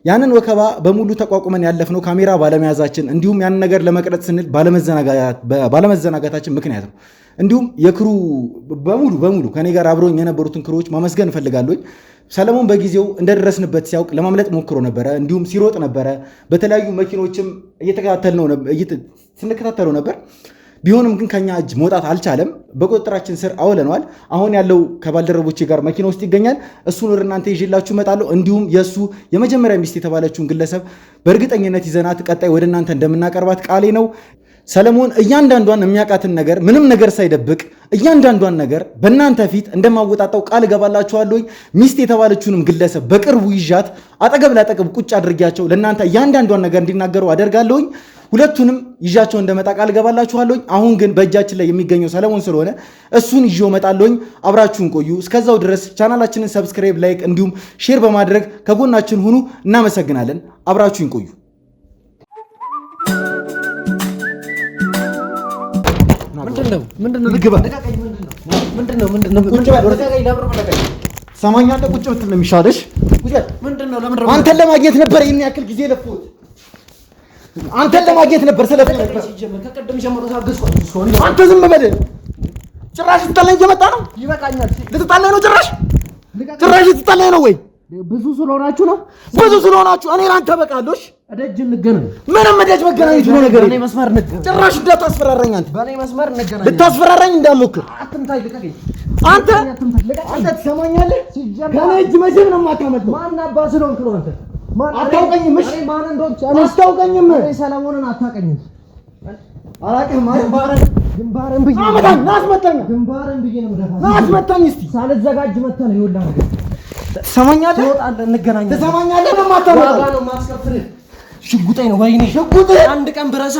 ያንን ወከባ በሙሉ ተቋቁመን ያለፍነው ካሜራ ባለመያዛችን እንዲሁም ያንን ነገር ለመቅረጽ ስንል ባለመዘናጋታችን ምክንያት ነው። እንዲሁም የክሩ በሙሉ በሙሉ ከኔ ጋር አብረውኝ የነበሩትን ክሩዎች ማመስገን እፈልጋለሁኝ። ሰለሞን በጊዜው እንደደረስንበት ሲያውቅ ለማምለጥ ሞክሮ ነበረ። እንዲሁም ሲሮጥ ነበረ። በተለያዩ መኪኖችም ስንከታተለው ነበር። ቢሆንም ግን ከኛ እጅ መውጣት አልቻለም። በቁጥጥራችን ስር አውለነዋል። አሁን ያለው ከባልደረቦቼ ጋር መኪና ውስጥ ይገኛል። እሱን ወደ እናንተ ይዤላችሁ እመጣለሁ። እንዲሁም የእሱ የመጀመሪያ ሚስት የተባለችውን ግለሰብ በእርግጠኝነት ይዘናት ቀጣይ ወደ እናንተ እንደምናቀርባት ቃሌ ነው። ሰለሞን እያንዳንዷን የሚያውቃትን ነገር ምንም ነገር ሳይደብቅ እያንዳንዷን ነገር በእናንተ ፊት እንደማወጣጣው ቃል እገባላችኋለሁ። ሚስት የተባለችውንም ግለሰብ በቅርቡ ይዣት አጠገብ ላጠገብ ቁጭ አድርጊያቸው ለእናንተ እያንዳንዷን ነገር እንዲናገሩ አደርጋለሁኝ። ሁለቱንም ይዣቸው እንደመጣ ቃል እገባላችኋለሁኝ። አሁን ግን በእጃችን ላይ የሚገኘው ሰለሞን ስለሆነ እሱን ይዤው እመጣለሁኝ። አብራችሁን ቆዩ። እስከዛው ድረስ ቻናላችንን subscribe፣ like እንዲሁም share በማድረግ ከጎናችን ሁኑ። እናመሰግናለን። አብራችሁን ቆዩ። ሰማኛለህ? ቁጭ ብትል ነው የሚሻለሽ። አንተን ለማግኘት ነበር ይህን ያክል ጊዜ የለፋሁት። አንተን ለማግኘት ነበር ስለፈ ነበር። ከቅድም ጀምሮ ታገዝኩ። አንተ ዝም በል። ጭራሽ ልትጣላኝ እየመጣ ነው። ይበቃኛል። ልትጣላኝ ነው ጭራሽ ጭራሽ ልትጣላኝ ነው ወይ? ብዙ ስለሆናችሁ ነው። ብዙ ስለሆናችሁ እኔ ላንተ በቃለሁ። እሺ እደጅ እንገናኝ። ምንም እደጅ መገናኘት ነው ነገር በእኔ መስመር እንገናኝ። ጭራሽ እንዳታስፈራራኝ አንተ። በእኔ መስመር እንገናኝ። ልታስፈራራኝ እንዳትሞክር አትምታኝ፣ ልቀቀኝ። አንተ አንተ ትሰማኛለህ? ከእኔ እጅ መቼም ነው የማታመልጠው። ማን አባ ስለሆንክ ነው አንተ? አታውቀኝም። እሺ ማን እንደሆንክ አታውቀኝም። እኔ ሰለሞንን አታውቀኝም። አላውቅህም። ግንባርን ብዬ አመታኝ። ና አስመታኝ። ግንባርን ብዬ ነው የምደፋህ። ና አስመታኝ እስቲ። ሳልዘጋጅ መተህ ነው ይኸውልህ ነገር ትሰማኛለህ? ትወጣለህ፣ እንገናኛለን። ትሰማኛለህ? ነው የማታመጣው። ዋጋ ነው የማስከፍልህ። ሽጉጤ ነው። ወይኔ ሽጉጤ አንድ ቀን ብረሳ፣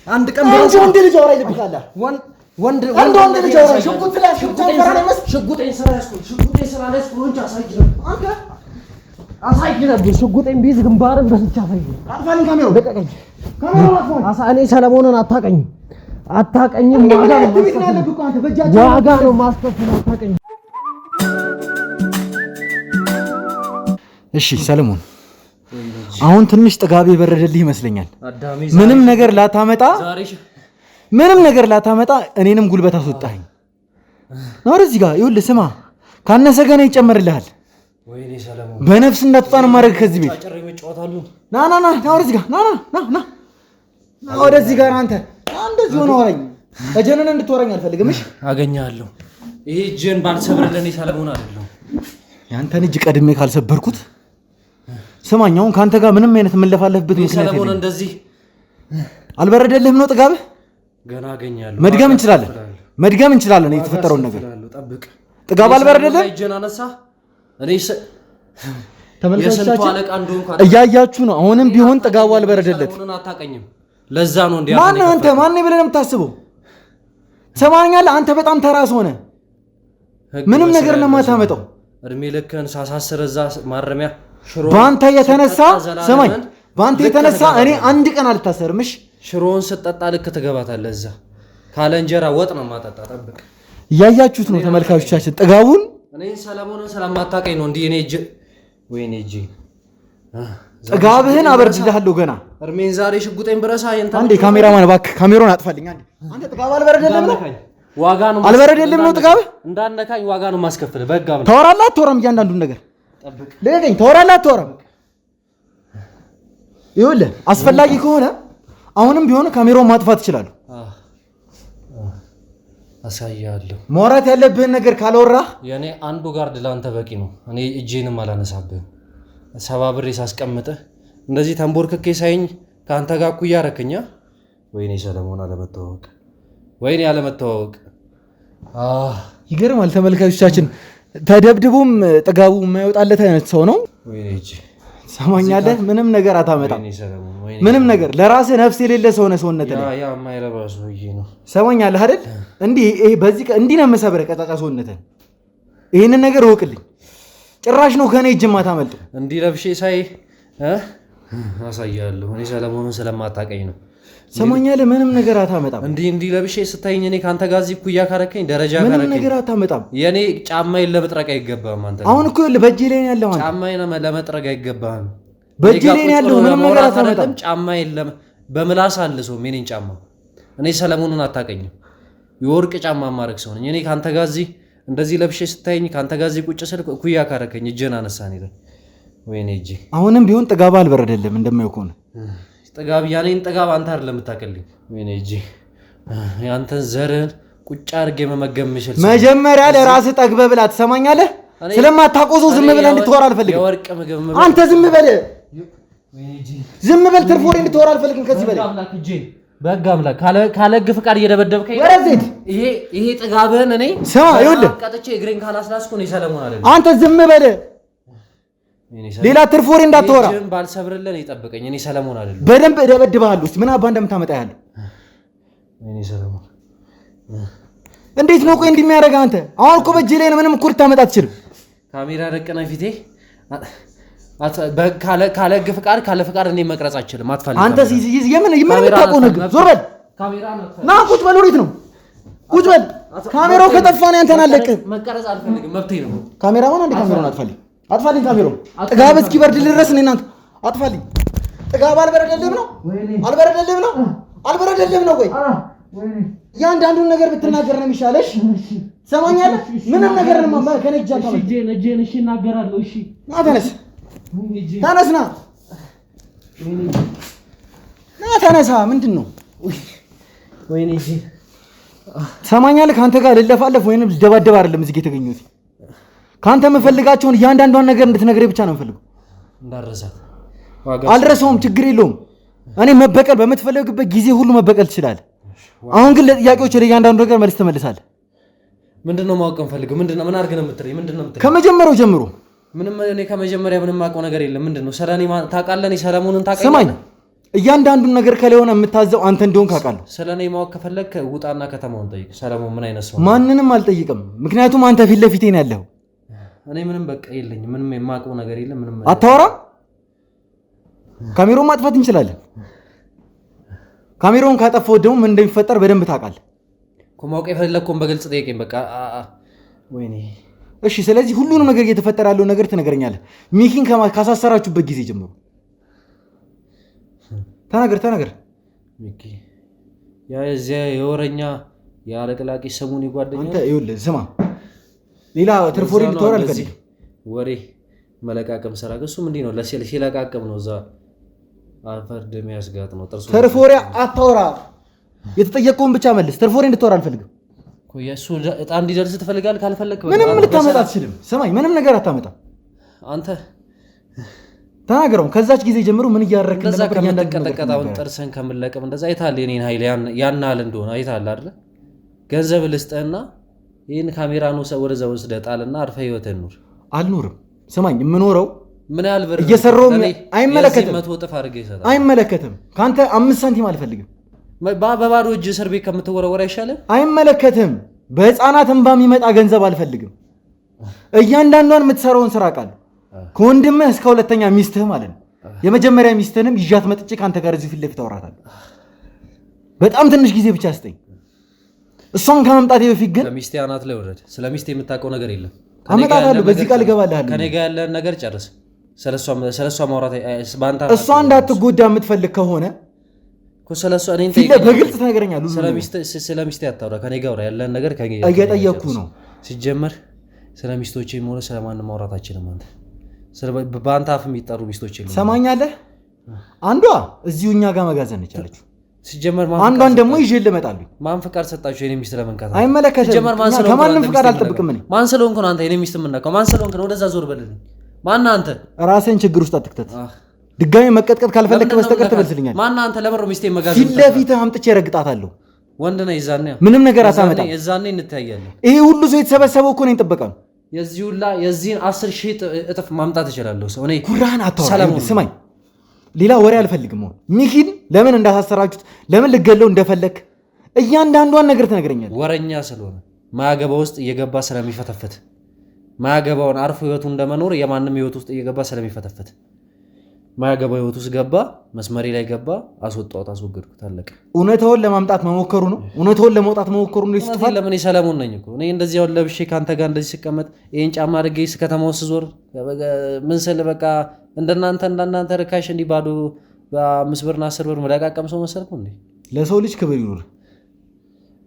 አንድ ቀን እንደ ብረሳ ወንድ ልጅ አውራ ይልብካላ። ወንድ እንደ ወንድ ልጅ አውራ። ሽጉጥ ስላልሽጉጥ ሽጉጤን ስላልያዝኩ ሽጉጤን ስላልያዝኩ ነው እንጂ አሳይ ነበር። አንተ አሳይ ነበር። ሽጉጤን ቢይዝ ግንባርን በስቼ አሳይ ነበር። አጥፋልኝ ካሜራውን። ልቀቀኝ። ካሜራውን አጥፋልኝ። እኔ ሰለሞንን አታውቀኝም፣ አታውቀኝም። ዋጋ ነው ቤት ነው ያለብህ እኮ አንተ በእጃቸው ዋጋ ነው የማስከፍልህ። አታውቀኝም። እሺ ሰለሞን፣ አሁን ትንሽ ጥጋብ የበረደልህ ይመስለኛል። ምንም ነገር ላታመጣ ምንም ነገር ላታመጣ እኔንም ጉልበት አስወጣኸኝ። ነው እዚህ ጋር ይኸውልህ፣ ስማ፣ ካነሰ ገና ይጨመርልሃል። በነፍስ እንዳትወጣ ነው የማደርግህ ከዚህ ቤት። ና ና ና ና ወደዚህ ጋር ና ና ና ና ና ወደዚህ ጋር አንተ እንደዚህ ሆነ አውራኝ። ተጀነነ እንድትወራኝ አልፈልግም። እሺ አገኛለሁ። ይሄ እጅን ባልሰብርልህ እኔ ሰለሞን አይደለሁም። ያንተን እጅ ቀድሜ ካልሰበርኩት ስማኝ፣ አሁን ካንተ ጋር ምንም አይነት የምንለፋለፍበት ምክንያት ሰለሞን የለኝም። እንደዚህ አልበረደልህም ነው ጥጋብህ? ገና አገኛለሁ። መድገም እንችላለን፣ መድገም እንችላለን የተፈጠረውን ነገር። ጠብቅ። ጥጋብ አልበረደልህም? እጅን አነሳ። እኔ የስንቱ ተመልካቾቻችን አለቃ እንደሆንኩ እያያችሁ ነው። አሁንም ቢሆን ጥጋቡ አልበረደለት። ሰለሞንን አታውቀኝም። ለዛ ነው እንዲህ ማን አንተ ማን ብለህ ነው የምታስበው? ትሰማኛለህ? አንተ በጣም ተራ ሰው ነህ። ምንም ነገር ነው የማታመጣው። እድሜ ልክህን ሳሳስር እዛ ማረሚያ ሽሮ በአንተ የተነሳ ስማኝ፣ በአንተ ልክ የተነሳ እኔ ትገባታለህ። አንድ ቀን አልታሰርም። እሺ ሽሮውን ስጠጣ ልክ ትገባታለህ። እዛ ካለ እንጀራ ወጥ ነው የማጠጣ። ጠብቅ። እያያችሁት ነው ተመልካቾቻችን ጥጋቡን። እኔን ሰለሞንን ስለማታውቀኝ ነው እንዲህ እኔ እጅ ወይኔ እጅ ጥጋብህን አበርድልሃለሁ ገና። እርሜን ዛሬ ሽጉጤን ብረሳ አንዴ ካሜራማን እባክህ ካሜራውን አጥፋልኝ። አንዴ አንተ ጥጋብ አልበረደልህም ነው? ዋጋ ነው አልበረደልህም ነው ጥጋብህ? እንዳነካኝ ዋጋ ነው የማስከፍልህ። በሕግ አምላክ ታወራለህ አታወራም? እያንዳንዱን ነገር ጠብቅ። ልቀቀኝ። ታወራለህ አታወራም? ይኸውልህ አስፈላጊ ከሆነ አሁንም ቢሆን ካሜራውን ማጥፋት እችላለሁ። አሳያለሁ። ማውራት ያለብህን ነገር ካላወራህ የእኔ አንዱ ጋርድ ለአንተ በቂ ነው። እኔ እጄንም አላነሳብህም። ሰባብሬ ሳስቀምጥህ እንደዚህ ተንቦርክኬ ሳይኝ ከአንተ ጋር እኩያ አደረከኝ። ወይኔ ሰለሞን አለመተዋወቅ፣ ወይኔ አለመተዋወቅ። ይገርማል። ተመልካቾቻችን ተደብድቦም ጥጋቡ የማይወጣለት አይነት ሰው ነው። ወይኔ እጄ፣ ሰማኛለህ? ምንም ነገር አታመጣም። ወይኔ ሰለሞን፣ ወይኔ ምንም ነገር ለራስህ ነፍስ የሌለ ሰው ነህ። ሰውነት ያ ላይ ያ የማይረባ ሰውዬ ነው። ሰማኛለህ አይደል? እንዲህ ይሄ በዚህ እንዲህ ነው የምሰብርህ ቀጫጫ ሰውነትህን። ይሄንን ነገር እወቅልኝ። ጭራሽ ነው ከኔ እጅ የማታመልጠው። እንዲህ ለብሼ ሳይ አሳያለሁ። እኔ ሰለሞንን ስለማታውቀኝ ነው። ሰማኛለህ? ምንም ነገር አታመጣም። እንዲህ እንዲህ ለብሼ ስታይኝ እኔ ከአንተ ጋር እዚህ እኩያ ካረከኝ ደረጃ ምንም ካረከኝ ነገር አታመጣም። የኔ ጫማዬን ለመጥረግ አይገባህም። አንተ አሁን እኮ ይኸውልህ በእጄ ላይ ነው ያለው። አንተ ጫማዬን ለመጥረግ አይገባህም። በእጄ ላይ ነው ያለው። ምንም ነገር አታመጣም። ጫማዬን በምላስ አልሰውም የኔን ጫማ። እኔ ሰለሞንን አታውቀኝም። የወርቅ ጫማ ማድረግ ሰው ነኝ። እኔ ከአንተ ጋር እዚህ እንደዚህ ለብሼ ስታይኝ ከአንተ ጋር እዚህ ቁጭ ስል እኩያ ካረከኝ እጄን አነሳን ይላል። ወይኔ እጄ አሁንም ቢሆን ጥጋብ አልበረደልህም እንደማየው ከሆነ ጥጋብ ያኔን ጥጋብ አንተ አይደለም የምታውቅልኝ። ወይኔ እጄ ያንተን ዘርህን ቁጭ አድርጌ መመገብ የምችል ሰው ነኝ። መጀመሪያ ለራስህ ጠግበህ ብላ። ትሰማኛለህ? ስለማታውቀው ሰው ዝም ብለህ እንድትወራ አልፈልግም። የወርቅ ምግብ አንተ ዝም በል፣ ዝም በል። ትርፍ ወሬ እንድትወራ አልፈልግም ከዚህ በላይ። በሕግ አምላክ ካለ ሕግ ፍቃድ እየደበደብከኝ ወረዜት ይሄ ጥጋብህን እኔ ስማ፣ ይኸውልህ ቀጥቼ እግሬን ካላስላስኩ እኔ ሰለሞን አይደለም። አንተ ዝም በል፣ ሌላ ትርፍ ወሬ እንዳትወራ። እጅህን ባልሰብርልህ እኔ ጠብቀኝ። እኔ ሰለሞን አይደለም። በደንብ እደበድብሃለሁ። እስኪ ምን አባ እንደምታመጣ ያለው እኔ ሰለሞን እንዴት ነው ቆይ እንዲህ የሚያደርግህ አንተ? አሁን እኮ በእጅህ ላይ ነው። ምንም እኮ ልታመጣ አትችልም። ካሜራ ደቀነ ፊቴ ካለ ሕግ ፍቃድ ካለ ፍቃድ እኔ መቅረጽ አልችልም። አትፈልግም። አንተ የምን የምታውቀው ነገር? ዞር በል ና፣ ቁጭ በል። ወዴት ነው? ቁጭ በል። ካሜራው ከጠፋ ነው አንተን አለቅህም። መቀረጽ አልፈልግም፣ መብቴ ነው። ካሜራውን አንዴ ካሜራውን አጥፋልኝ፣ አጥፋልኝ። ካሜራውን ጥጋብ እስኪበርድልህ ድረስ እኔ እናንተ አጥፋልኝ። ጥጋብ አልበረደልህም ነው? አልበረደልህም ነው? አልበረደልህም ነው? ቆይ እያንዳንዱን ነገር ብትናገር ነው የሚሻለሽ። ትሰማኛለህ? ምንም ነገር ከእኔ እጅ አታመልጥም። እጄን እሺ እናገራለሁ። እሺ ና ተነስ፣ ተነስ፣ ና ና ተነሳ። ምንድን ነው? ወይኔ እጄን። ትሰማኛለህ? ከአንተ ጋር ልለፋለፍ ወይንም ልደባደብ አይደለም እዚህ የተገኘሁት። ከአንተ የምፈልጋቸውን እያንዳንዷን ነገር እንድትነግረኝ ብቻ ነው የምፈልገው። እንዳረሳት አልረሳውም፣ ችግር የለውም። እኔ መበቀል በምትፈልግበት ጊዜ ሁሉ መበቀል ትችላለህ። አሁን ግን ለጥያቄዎች ለእያንዳንዱ ነገር መልስ ትመልሳለህ። ምንድን ነው ማወቅ የምፈልገው? ምንድን ነው ምን አድርገህ ነው የምትለኝ? ምንድን ነው የምትለኝ? ከመጀመሪያው ጀምሮ ምንም እኔ ከመጀመሪያ ምንም የማውቀው ነገር የለም። ምንድን ነው ስለ እኔ ታውቃለህ? እኔ ሰለሞንን ታውቃለህ? ስማኝ፣ እያንዳንዱን ነገር ከላይ ሆነ የምታዘው አንተ እንደሆንክ አውቃለሁ። ስለ እኔ ማወቅ ከፈለግህ ውጣና ከተማውን ጠይቅ። ሰለሞን ምን አይነት ሰው ነው? ማንንም አልጠይቅም፣ ምክንያቱም አንተ ፊት ለፊቴ ነው ያለኸው። እኔ ምንም በቃ የለኝም። ምንም የማውቀው ነገር የለም። ምንም አታወራም። ካሜራውን ማጥፋት እንችላለን። ካሜራውን ካጠፋው ደግሞ ምን እንደሚፈጠር በደንብ ታውቃለህ እኮ። ማወቅ የፈለግከውን በግልጽ ጠይቀኝ። በቃ ወይኔ። እሺ፣ ስለዚህ ሁሉንም ነገር እየተፈጠረ ያለውን ነገር ትነግረኛለህ። ሚኪን ካሳሰራችሁበት ጊዜ ጀምሮ ተናገር፣ ተናገር። ሚኪ ያ የዚያ የወረኛ የአለቅላቂ ሰሙን ጓደኛ አንተ ይኸውልህ፣ ስማ፣ ሌላ ትርፍ ወሬ እንድታወራ አልፈልግም። ወሬ መለቃቀም ስራ እሱም እንዲህ ነው፣ ሲለቃቅም ነው እዛ አፈር ደም ያስጋጥ ነው ጥርሱ። ትርፍ ወሬ አታወራ። የተጠየቀውን ብቻ መልስ። ትርፍ ወሬ እንድታወራ አልፈልግም። የእሱ እጣ እንዲደርስ ትፈልጋለህ? ካልፈለግክ ምንም ልታመጣ አትችልም። ስማኝ፣ ምንም ነገር አታመጣም። አንተ ተናገረው። ከዛች ጊዜ ጀምሮ ምን እያደረክ እንደዛ እንደነበር እያንዳንዱ ነገር ከምትቀጠቀጥ አሁን ትናገራለህ። ጥርስህን ከምለቅም እንደዛ አይተሃል። የእኔን ኃይል ያን ያህል እንደሆነ አይተሃል አይደለ? ገንዘብ ልስጥህና ይህን ካሜራ ነው ወደዛ ወስደህ ጣልና አርፈህ ህይወትህን ኑር። አልኖርም። ስማኝ፣ የምኖረው ምን ያህል ብር እየሰራሁም ለእኔ አይመለከትም። የዚህ 100 እጥፍ አድርገህ ይሰጣል። አይመለከትም። ከአንተ 5 ሳንቲም አልፈልግም። በባዶ እጅ እስር ቤት ከምትወረወር አይሻልም? አይመለከትም። በህፃናት እንባ የሚመጣ ገንዘብ አልፈልግም። እያንዳንዷን የምትሰራውን ስራ አውቃለሁ። ከወንድምህ እስከ ሁለተኛ ሚስትህ ማለት ነው። የመጀመሪያ ሚስትህንም ይዣት መጥቼ ከአንተ ጋር እዚሁ ፊት ለፊት አወራታለሁ። በጣም ትንሽ ጊዜ ብቻ ስጠኝ። እሷን ከመምጣቴ በፊት ግን ከሚስቴ አናት ላይ ውረድ። ስለ ሚስቴ የምታውቀው ነገር የለም። አመጣታለሁ። በዚህ ቃል እገባልሃለሁ። ከኔ ጋር ያለህን ነገር ጨርስ። ስለሷ ማውራት በአንተ እሷ እንዳትጎዳ የምትፈልግ ከሆነ ስለሷ እኔን ፊት ጠይቀኝ። በግልጽ ትነግረኛለህ። ሁሉንም ነገር። ስለ ሚስቴ አታውራ። ከኔ ጋር አውራ። ያለህን ነገር ከኔ ጋር እየጠየቅኩ ጨርስ። ነው። ሲጀመር ስለ ሚስቶቼም ሆነ ስለማንም ማውራት አችልም። አንተ በአንተ አፍ የሚጠሩ ሚስቶች የሉም። ሰማኛለህ? አንዷ እዚሁ እኛ ጋር መጋዘን ነች ያለችው። ሲጀመር ማን አንዷን ፍቃድ ደግሞ ሰጣችሁ? ይዤ ልመጣለሁ። ማን ፍቃድ ሰጣችሁ የኔ ሚስት ለመንካት? አይመለከትም። ሲጀመር ማን እኛ ስለሆንክ ነው ከማንም አንተ ፍቃድ ሚስት አልጠብቅም እኔ። የምነካው? ማን ስለሆንክ ነው አንተ የኔ ሚስት የምነካው? ማን ስለሆንክ ነው? ወደዛ ዞር በልልኝ። ማን አንተ? ራስህን ችግር ውስጥ አትክተት። ድጋሚ መቀጥቀጥ ካልፈለክ ለምንድን ነው በስተቀር የምነካት? ትበልስልኛለህ። ማን አንተ? ለምንድን ነው ሚስቴን መጋዘን ፊት የምታስመጣው? ለፊትህ አምጥቼ እረግጣታለሁ። ወንድ ነህ። የዛኔ ምንም ነገር አታመጣም። የዛኔ እንተያያለን። ይሄ ሁሉ ሰው የተሰበሰበው እኮ እኔን ጥበቃ ነው። የዚህ ሁላ የዚህን 10,000 እጥፍ ማምጣት እችላለሁ። ሰው እኔ ጉራህን አታወራ። ሰለሞን ይኸውልህ፣ ስማኝ፣ ሌላ ወሬ አልፈልግም። አሁን ሚኪን ለምን እንዳሳሰራችሁት፣ ለምን ልገለው እንደፈለክ እያንዳንዷን ነገር ትነግረኛለህ። ወረኛ ስለሆነ ማያገባ ውስጥ እየገባ ስለሚፈተፍት ማያገባውን አርፎ ህይወቱ እንደመኖር የማንም ህይወት ውስጥ እየገባ ስለሚፈተፍት ማያገባ ህይወት ውስጥ ገባ፣ መስመሬ ላይ ገባ፣ አስወጣሁት፣ አስወገድኩት፣ አለቀ። እውነታውን ለማምጣት መሞከሩ ነው። እውነታውን ለመውጣት መሞከሩ ነው የሱ ጥፋት። ለምን ሰለሞን ነኝ እኮ እኔ እንደዚህ አሁን ለብሼ ከአንተ ጋር እንደዚህ ስቀመጥ ይሄን ጫማ አድርጌ ከተማ ውስጥ ስዞር ምን ስል በቃ እንደናንተ ርካሽ እንዲህ ባዶ በ5 ብርና 10 ብር መለቃቀም ሰው መሰልኩ እንዴ? ለሰው ልጅ ክብር ይኑር።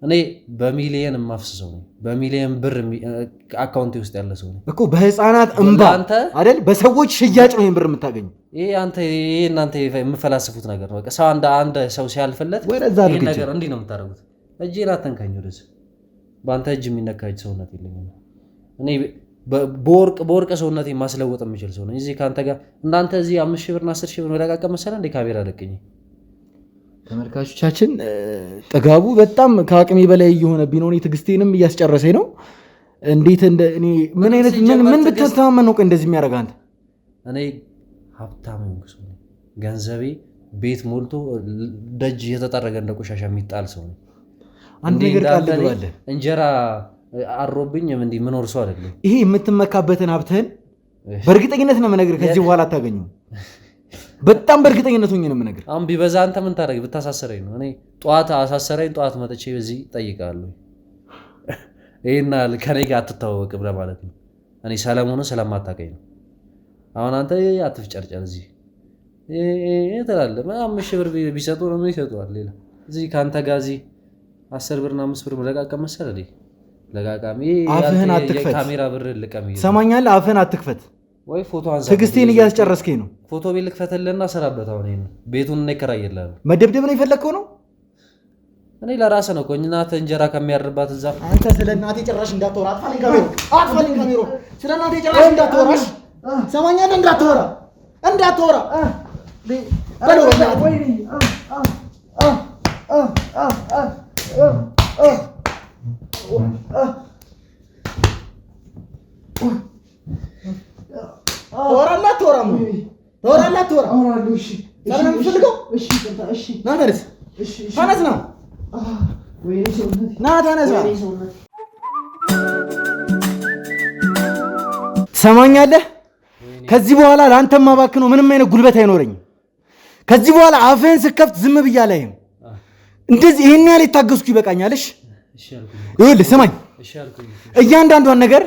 እኔ በሚሊየን የማፍስ ሰው ነኝ። በሚሊየን ብር አካውንቴ ውስጥ ያለ ሰው ነኝ እኮ በህፃናት እንባ አይደል? በሰዎች ሽያጭ ነው ይሄን ብር የምታገኘው። ይሄ አንተ ይሄ እናንተ የምፈላስፉት ነገር ነው። በቃ ሰው አንድ አንድ ሰው ሲያልፍለት ወደዛ ይሄን አድርግ ነገር እንዲህ ነው የምታደርጉት። እጄን አተንካኝ ወደዚህ። በአንተ እጅ የሚነካ እጅ ሰውነት የለኝም። እኔ በወርቅ ሰውነቴ ማስለወጥ የምችል ሰው ነኝ። እዚህ ከአንተ ጋር እንዳንተ እዚህ 5,000 ብርና 10,000 ብር መለቃቀም መሰለህ እንዴ ካሜራ ደቅኝ። ተመልካቾቻችን ጥጋቡ በጣም ከአቅሜ በላይ እየሆነብኝ ነው። እኔ ትዕግስቴንም እያስጨረሰኝ ነው። እንዴት እንደ እኔ ምን አይነት ምን ምን ብትተማመን ነው ቆይ እንደዚህ የሚያደርግ አንተ? እኔ ሀብታም የሆንኩ ሰው ነኝ። ገንዘቤ ቤት ሞልቶ ደጅ እየተጠረገ እንደ ቆሻሻ የሚጣል ሰው ነኝ። አንድ እንዲህ ነገር ቃል እንዳንተ እኔ ልግባልህ። እንጀራ አሮብኝ እንዲህ ምኖር ሰው አይደለም። ይሄ የምትመካበትን ሀብትህን በእርግጠኝነት ነው የምነግርህ፣ ከዚህ በኋላ አታገኘውም። በጣም በእርግጠኝነት ሆኜ ነው የምነግርህ። አሁን ቢበዛ አንተ ምን ታደርግ ብታሳሰረኝ ነው። እኔ ጠዋት አሳሰረኝ፣ ጠዋት መጥቼ በዚህ እጠይቅሃለሁ። ይሄን ያህል ከእኔ ጋር አትተዋወቅም ለማለት ነው። እኔ ሰለሞንን ስለማታውቀኝ ነው። አሁን አንተ አትፍጨርጨር እዚህ ትላለህ። 5,000 ብር ቢሰጡ ነው ምን ይሰጡሃል? ሌላ እዚህ ከአንተ ጋር እዚህ 10 ብርና 5 ብር ለቃቀም መሰለህ። ለቃቃሚ አፍህን አትክፈት። ካሜራ ብር ልቀም። ሰማኛለህ? አፍህን አትክፈት። ወይ ፎቶ አንሳ። ትዕግስቴን እያስጨረስከኝ ነው። ፎቶ ቤት ልክፈትልህና ስራበት። አሁን ይሄን ቤቱን እኔ እከራይልሃለሁ። መደብደብ ነው የፈለግከው ነው? እኔ ለራስህ ነው እኮ እናትህ እንጀራ ከሚያርባት እዛ። አንተ ስለ እናቴ ጭራሽ እንዳታወራ። አጥፋልኝ ካሜራ፣ አጥፋልኝ ካሜራ። ስለ እናቴ ጭራሽ እንዳታወራሽ። ሰማኛለህ? እንዳታወራ፣ እንዳታወራ በለው። ታወራለህ አታወራም? ታወራለህ አታወራም? ሰላም ነው የምትፈልገው? ና ተነስ፣ ተነስ፣ ና ና ተነሳ። ትሰማኛለህ? ከዚህ በኋላ ለአንተ ማባክነው ምንም አይነት ጉልበት አይኖረኝም። ከዚህ በኋላ አፍህን ስከፍት ዝም ብዬ አላይህም። እንደዚህ ይሄን ያህል የታገስኩ ይበቃኛል። እሺ ይኸውልህ፣ ስማኝ፣ እያንዳንዷን ነገር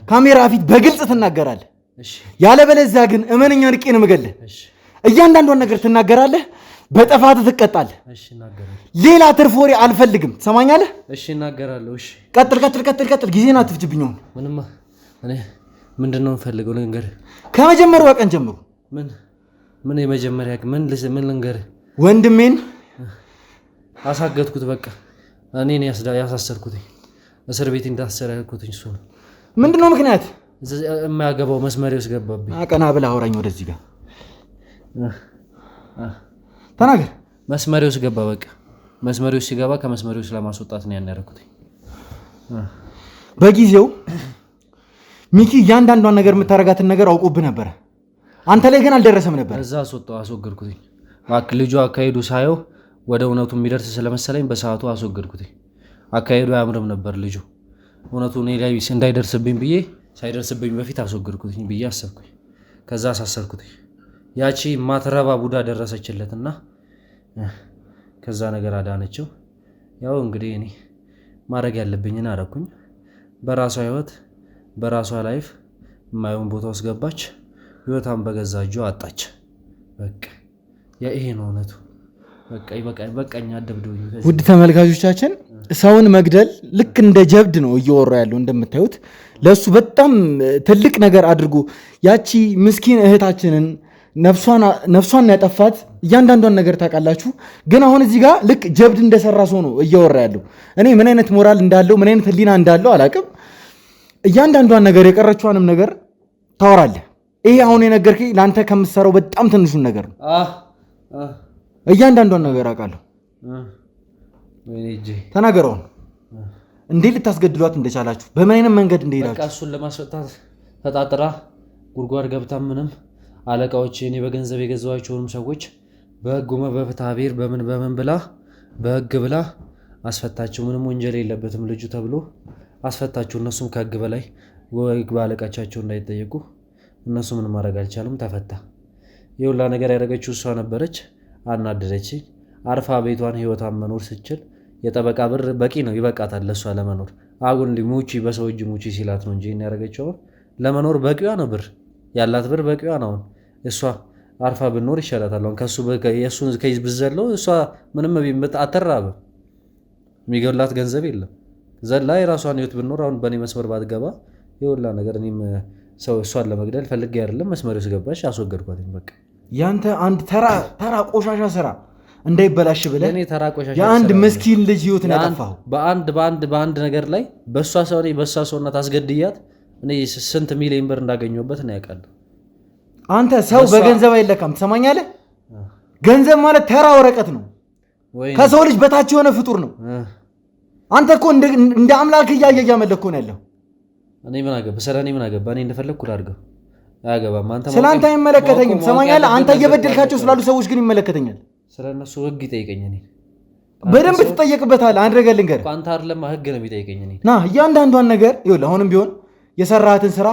ካሜራ ፊት በግልጽ ትናገራለህ። ያለበለዚያ ግን እመነኛ ንቄ ነው የምገልህ። እያንዳንዷን ነገር ትናገራለህ፣ በጥፋትህ ትቀጣለህ። ሌላ ትርፍ ወሬ አልፈልግም። ትሰማኛለህ? እሺ እናገራለሁ። እሺ ቀጥል፣ ቀጥል፣ ቀጥል፣ ቀጥል። ጊዜን አትፍጅብኝ። አሁን ምንም እኔ ምንድን ነው የምፈልገው ልንገርህ። ከመጀመሪያዋ ቀን ጀምሮ ምን ምን የመጀመሪያ ምን ምን ልንገርህ? ወንድሜን አሳገድኩት። በቃ እኔ ነኝ ያሳሰርኩት። እስር ቤት እንዳሰረ ያልኩት እሱ ነው። ምንድን ነው ምክንያት? የማያገባው መስመሬ ውስጥ ገባብኝ። ቀና ብለህ አውራኝ። ወደዚህ ጋር ተናገር። መስመሬ ውስጥ ገባ። በቃ መስመሬ ውስጥ ሲገባ ከመስመሬ ውስጥ ለማስወጣት ነው ያን ያደረኩት። በጊዜው ሚኪ እያንዳንዷን ነገር የምታደርጋትን ነገር አውቆብህ ነበረ። አንተ ላይ ግን አልደረሰም ነበር። እዛ አስወጣው፣ አስወገድኩት። ልጁ አካሄዱ ሳየው ወደ እውነቱ የሚደርስ ስለመሰለኝ በሰዓቱ አስወገድኩት። አካሄዱ አያምርም ነበር ልጁ። እውነቱ እኔ ላይ እንዳይደርስብኝ ብዬ ሳይደርስብኝ በፊት አስወገድኩት ብዬ አሰብኩኝ። ከዛ አሳሰርኩት። ያቺ ማትረባ ቡዳ ደረሰችለትና ከዛ ነገር አዳነችው። ያው እንግዲህ እኔ ማድረግ ያለብኝን አረኩኝ። በራሷ ህይወት በራሷ life የማይሆን ቦታ ውስጥ ገባች። ህይወቷን በገዛ እጇ አጣች። በቃ ይሄ ነው እውነቱ። በቃ በቃኝ። አደብድቡኝ። ውድ ተመልካቾቻችን ሰውን መግደል ልክ እንደ ጀብድ ነው እየወራ ያለው። እንደምታዩት ለእሱ በጣም ትልቅ ነገር አድርጎ ያቺ ምስኪን እህታችንን ነፍሷን ያጠፋት እያንዳንዷን ነገር ታውቃላችሁ። ግን አሁን እዚህ ጋር ልክ ጀብድ እንደሰራ ሰው ነው እያወራ ያለው። እኔ ምን አይነት ሞራል እንዳለው ምን አይነት ህሊና እንዳለው አላውቅም። እያንዳንዷን ነገር የቀረችዋንም ነገር ታወራለህ። ይሄ አሁን የነገርከኝ ለአንተ ከምትሰራው በጣም ትንሹን ነገር ነው። እያንዳንዷን ነገር አውቃለሁ። ተናገረውን እንዴት ልታስገድሏት እንደቻላችሁ በምን አይነት መንገድ እንደሄዳችሁ። በቃ እሱን ለማስፈታት ተጣጥራ ጉድጓድ ገብታ ምንም አለቃዎች እኔ በገንዘብ የገዛኋቸውንም ሰዎች በህግ በፍትሐ ብሔር በምን በምን ብላ በህግ ብላ አስፈታችሁ። ምንም ወንጀል የለበትም ልጁ ተብሎ አስፈታችሁ። እነሱም ከህግ በላይ በአለቃቻቸው እንዳይጠየቁ እነሱ ምንም ማድረግ አልቻሉም። ተፈታ። የሁላ ነገር ያደረገችው እሷ ነበረች። አናደደችኝ። አርፋ ቤቷን ህይወቷን መኖር ስትችል የጠበቃ ብር በቂ ነው፣ ይበቃታል ለእሷ ለመኖር። አሁን ሙቺ በሰው እጅ ሙቺ ሲላት ነው እንጂ ያደረገችው ለመኖር በቂዋ ነው። ብር ያላት ብር በቂዋ ነው። አሁን እሷ አርፋ ብኖር ይሻላታል። አሁን ከሱ የእሱን ከይዝ ብዘለው እሷ ምንም አትራብም። የሚገላት ገንዘብ የለም። ዘላ የራሷን ህይወት ብኖር አሁን በእኔ መስመር ባትገባ የሁላ ነገር እኔም ሰው እሷን ለመግደል ፈልጌ አይደለም። መስመር ውስጥ ገባች፣ አስወገድኳት። በቃ ያንተ አንድ ተራ ተራ ቆሻሻ ስራ እንዳይበላሽ ብለህ የአንድ ምስኪን ልጅ ህይወትን ያጠፋኸው በአንድ በአንድ በአንድ ነገር ላይ በእሷ ሰው እኔ በእሷ ሰውነት አስገድያት እኔ ስንት ሚሊዮን ብር እንዳገኘሁበት ነው ያውቃለሁ። አንተ ሰው በገንዘብ አይለካም። ትሰማኛለህ? ገንዘብ ማለት ተራ ወረቀት ነው። ከሰው ልጅ በታች የሆነ ፍጡር ነው። አንተ እኮ እንደ አምላክ እያየ እያመለክህ ነው ያለው። እኔ ምን አገባ? ስለ እኔ ምን አገባ? እኔ እንደፈለግኩ ላድርገው። አያገባም። አንተ ስለ አንተ አይመለከተኝም። ትሰማኛለህ? አንተ እየበደልካቸው ስላሉ ሰዎች ግን ይመለከተኛል። ስለ እነሱ ህግ ይጠይቀኝ። እኔ በደንብ ትጠየቅበታለህ። አንድ ነገር ልንገርህ፣ አንተ አይደለም ህግ ነው የሚጠይቀኝ። እኔ ና እያንዳንዷን ነገር ይኸውልህ፣ አሁንም ቢሆን የሰራሃትን ስራ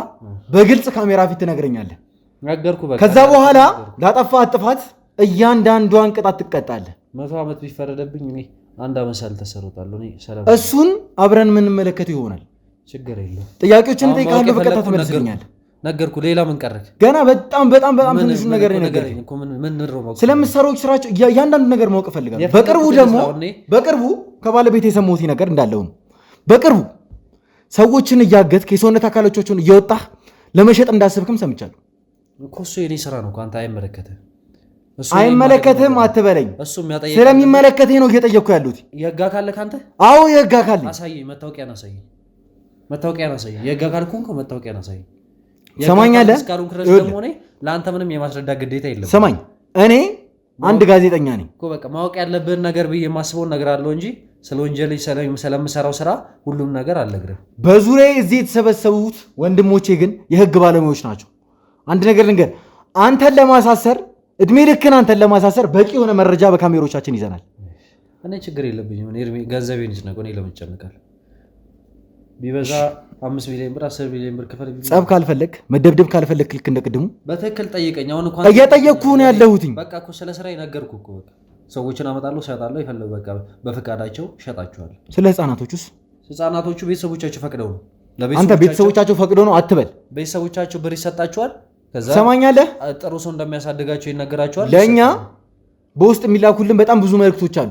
በግልጽ ካሜራ ፊት ትነግረኛለህ። ነገርኩህ። በቃ ከዛ በኋላ ላጠፋህ ጥፋት እያንዳንዷን ቅጣት ትቀጣለህ። 100 ዓመት ቢፈረደብኝ እኔ 1 ዓመት ሳልተሰሩታለሁ። እኔ ሰላም እሱን አብረን የምንመለከተው ይሆናል። ችግር የለውም። ጥያቄዎችን እጠይቅሃለሁ፣ በቀጥታ ትመልስልኛለህ። ነገርኩ። ሌላ ምን ቀረክ? ገና በጣም በጣም በጣም ትንሹ ነገር ነው የነገርከኝ። ስለምትሰራው ስራቸው እያንዳንዱ ነገር ማወቅ እፈልጋለሁ። በቅርቡ ደግሞ በቅርቡ ከባለቤት የሰማሁት ነገር እንዳለው ነው። በቅርቡ ሰዎችን እያገትክ የሰውነት አካሎቻቸውን እየወጣህ ለመሸጥ እንዳሰብክም ሰምቻለሁ። እኮ እሱ የኔ ስራ ነው፣ አንተ አይመለከትህም። አይመለከትህም አትበለኝ። ስለሚመለከትህ ነው እየጠየቅኩ ያሉት። የህግ አካል ከአንተ? አዎ የህግ አካል ነኝ። አሳየኝ፣ መታወቂያን አሳየኝ፣ መታወቂያን አሳየኝ። የህግ አካል ከሆንክ መታወቂያን አሳየኝ። ሰማኛለህ? ደግሞ እኔ ለአንተ ምንም የማስረዳት ግዴታ የለም። ሰማኝ፣ እኔ አንድ ጋዜጠኛ ነኝ እኮ በቃ ማወቅ ያለብህን ነገር ብዬ የማስበውን ነገር አለው እንጂ ስለ ወንጀል ስለምሰራው ስራ ሁሉም ነገር አልነግርህም። በዙሪያዬ እዚህ የተሰበሰቡት ወንድሞቼ ግን የህግ ባለሙያዎች ናቸው። አንድ ነገር ልንገር፣ አንተን ለማሳሰር እድሜ ልክን አንተን ለማሳሰር በቂ የሆነ መረጃ በካሜሮቻችን ይዘናል። እኔ ችግር የለብኝም። ገንዘቤን ይጭነቅ፣ እኔ ለምን እጨነቃለሁ? ቢበዛ 5 ሚሊዮን ብር 10 ሚሊዮን ብር ክፈል። ጸብ ካልፈለግ መደብደብ ካልፈለግ ልክ እንደ ቅድሙ በትክክል ጠይቀኝ። አሁን እንኳን እየጠየቅኩህ ነው ያለሁትኝ። በቃ እኮ ስለ ስራ የነገርኩህ እኮ በቃ ሰዎችን አመጣለሁ፣ እሸጣለሁ፣ የፈለጉ በቃ በፈቃዳቸው እሸጣቸዋለሁ። ስለ ህፃናቶቹስ? ህፃናቶቹ ቤተሰቦቻቸው ፈቅደው ነው። አንተ ቤተሰቦቻቸው ፈቅደው ነው አትበል። ቤተሰቦቻቸው ብር ይሰጣቸዋል። ከዛ ሰማኛለህ፣ ጥሩ ሰው እንደሚያሳድጋቸው ይነገራቸዋል። ለእኛ በውስጥ የሚላኩልን በጣም ብዙ መልእክቶች አሉ።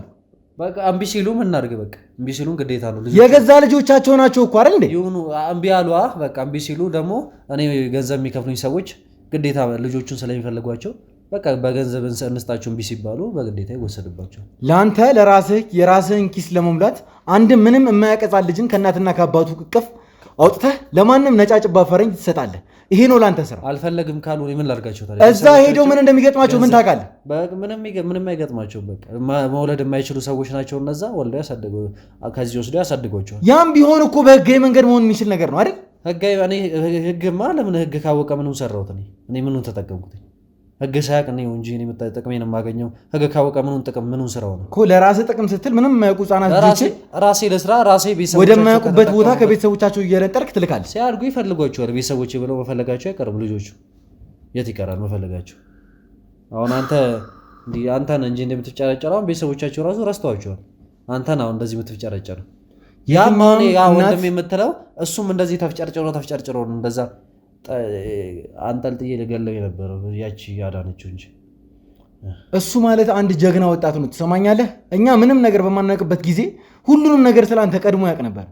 በቃ እምቢ ሲሉ ምን እናድርግ? በቃ እምቢ ሲሉ ግዴታ ነው። የገዛ ልጆቻቸው ናቸው እኮ አይደል እንዴ? ይሁኑ እምቢ አሉ። በቃ እምቢ ሲሉ ደግሞ እኔ ገንዘብ የሚከፍሉኝ ሰዎች ግዴታ ልጆቹን ስለሚፈልጓቸው በቃ በገንዘብ እንስጣቸው እምቢ ሲባሉ በግዴታ ይወሰድባቸው። ለአንተ ለራስህ የራስህን ኪስ ለመሙላት አንድ ምንም የማያቀጻ ልጅን ከእናትና ከአባቱ እቅፍ አውጥተህ ለማንም ነጫጭባ ፈረንጅ ትሰጣለህ። ይሄ ነው ለአንተ ስራ። አልፈለግም ካሉ እኔ ምን ላድርጋቸው ታዲያ? እዛ ሄደው ምን እንደሚገጥማቸው ምን ታውቃለህ? ምንም አይገጥማቸውም። በቃ መውለድ የማይችሉ ሰዎች ናቸው እነዛ። ወልደው ያሳድጉ ከዚህ ወስደው ያሳድጓቸዋል። ያም ቢሆን እኮ በህጋዊ መንገድ መሆን የሚችል ነገር ነው አይደል? ህጋዊ እኔ ህግማ ለምን ህግ ካወቀ ምኑን ሰራሁት? እኔ ምኑን ተጠቀምኩት? ህግ ሳያውቅ እኔ እንጂ እኔ ጥቅሜን የማገኘው ህግ ካወቀ ምኑን ጥቅም ምኑን ስራው ነው እኮ። ለራስህ ጥቅም ስትል ምንም የማያውቁ ህጻናት ልጆችን ራሴ ለስራ ራሴ ቤተሰቦቻቸው ወደማያውቁበት ቦታ ከቤተሰቦቻቸው እየነጠልክ ትልካለህ። ሲያድጉ ይፈልጓቸዋል። ቤተሰቦቼ ብለው መፈለጋቸው አይቀርም። ልጆቹ የት ይቀራል መፈለጋቸው? አሁን አንተ እንዲህ አንተን እንጂ እንደምትፍጨረጨረው አሁን ቤተሰቦቻቸው ራሱ ረስተዋቸዋል። አንተን አሁን እንደዚህ የምትፍጨረጨረው ያም አሁን ያ ወንድም የምትለው እሱም እንደዚህ ተፍጨርጭሮ ተፍጨርጭሮ ነው እንደዛ አንጠልጥዬ ልገለው የነበረው ያቺ ያዳነችው እንጂ። እሱ ማለት አንድ ጀግና ወጣት ነው። ትሰማኛለህ? እኛ ምንም ነገር በማናውቅበት ጊዜ ሁሉንም ነገር ስለ አንተ ቀድሞ ያውቅ ነበር።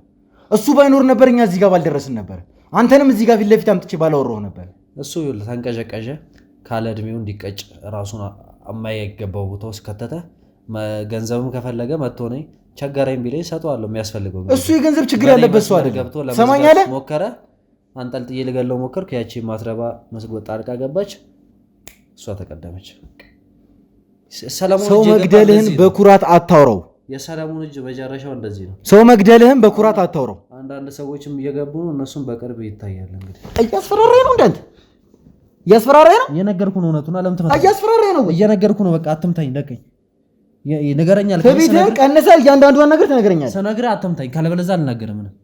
እሱ ባይኖር ነበር እኛ እዚህ ጋር ባልደረስን ነበር። አንተንም እዚህ ጋር ፊት ለፊት አምጥቼ ባላወራሁ ነበር። እሱ ይኸውልህ ተንቀዠቀዠ፣ ካለ እድሜው እንዲቀጭ ራሱን የማይገባው ቦታ ውስጥ ከተተ። ገንዘብም ከፈለገ መጥቶ እኔ ቸገረኝ ቢለኝ እሰጠዋለሁ። የሚያስፈልገው እሱ የገንዘብ ችግር ያለበት ሰው አይደለም። ትሰማኛለህ? ሞከረ፣ አንጠልጥዬ ልገለው ሞከርኩ። ያቺ ማትረባ መስጎጥ ጣልቃ ገባች፣ እሷ ተቀደመች። ሰው መግደልህን በኩራት አታውረው። የሰለሞን እጅ መጨረሻው እንደዚህ ነው። ሰው መግደልህን በኩራት አታውረው። አንዳንድ ሰዎችም እየገቡ ነው፣ እነሱም በቅርብ ይታያል። እንግዲህ እያስፈራራህ ነው፣ እንዳንተ እያስፈራራህ ነው። እየነገርኩህ ነው፣ እውነቱን አለም ትመታ። እያስፈራራህ ነው፣ እየነገርኩህ ነው። በቃ አትምታኝ፣ ለቀኝ። ንገረኝ አልከኝ። ትዕቢትህን ቀንሰህ እያንዳንዷን ነገር ትነግረኛለህ። ስነግርህ አትምታኝ፣ ካለበለዚያ አልናገርም ምንም።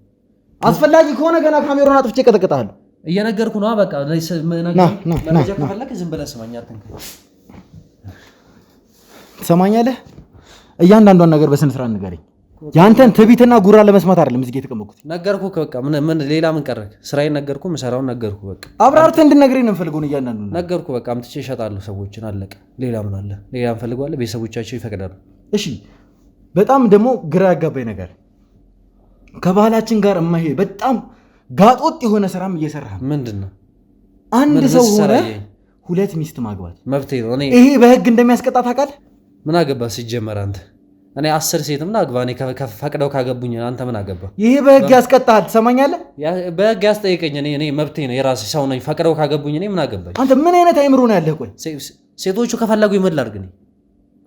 አስፈላጊ ከሆነ ገና ካሜራውን አጥፍቼ እቀጠቅጥሃለሁ። እየነገርኩህ ነው። በቃ መረጃ ከፈለክ ዝም ብለህ ስማኝ፣ አትንካኝ። ትሰማኛለህ? እያንዳንዷን ነገር በስነ ስርዓት ንገረኝ። ያንተን ትዕቢትና ጉራ ለመስማት አይደለም እዚህ የተቀመጥኩት። ነገርኩህ። በቃ ምን ሌላ ምን ቀረክ? ስራዬን ነገርኩህ፣ የምሰራውን ነገርኩህ። በቃ አብራርተህ እንድነግረኝ ነው የምፈልገው። እያንዳንዱን ነገርኩህ። በቃ አምጥቼ እሸጣለሁ ሰዎችን፣ አለቀ። ሌላ ምን አለ? ሌላ እንፈልገዋለን። ቤተሰቦቻቸው ይፈቅዳሉ። እሺ። በጣም ደግሞ ግራ ያጋባኝ ነገር ከባህላችን ጋር የማይሄድ በጣም ጋጦጥ የሆነ ስራም እየሰራህ ነው። ምንድን ነው? አንድ ሰው ሆነ ሁለት ሚስት ማግባት መብቴ ነው። ይሄ በህግ እንደሚያስቀጣ ታውቃለህ? ምን አገባ ሲጀመር አንተ? እኔ 10 ሴት ምን አግባ? እኔ ፈቅደው ካገቡኝ አንተ ምን አገባ? ይሄ በህግ ያስቀጣል። ትሰማኛለህ? በህግ ያስጠይቀኝ። እኔ መብቴ ነው፣ የራሴ ሰው ነኝ። ፈቅደው ካገቡኝ እኔ ምን አገባኝ? አንተ ምን አይነት አይምሮ ነው ያለህ? ቆይ ሴቶቹ ከፈለጉ ምን ላድርግ? እኔ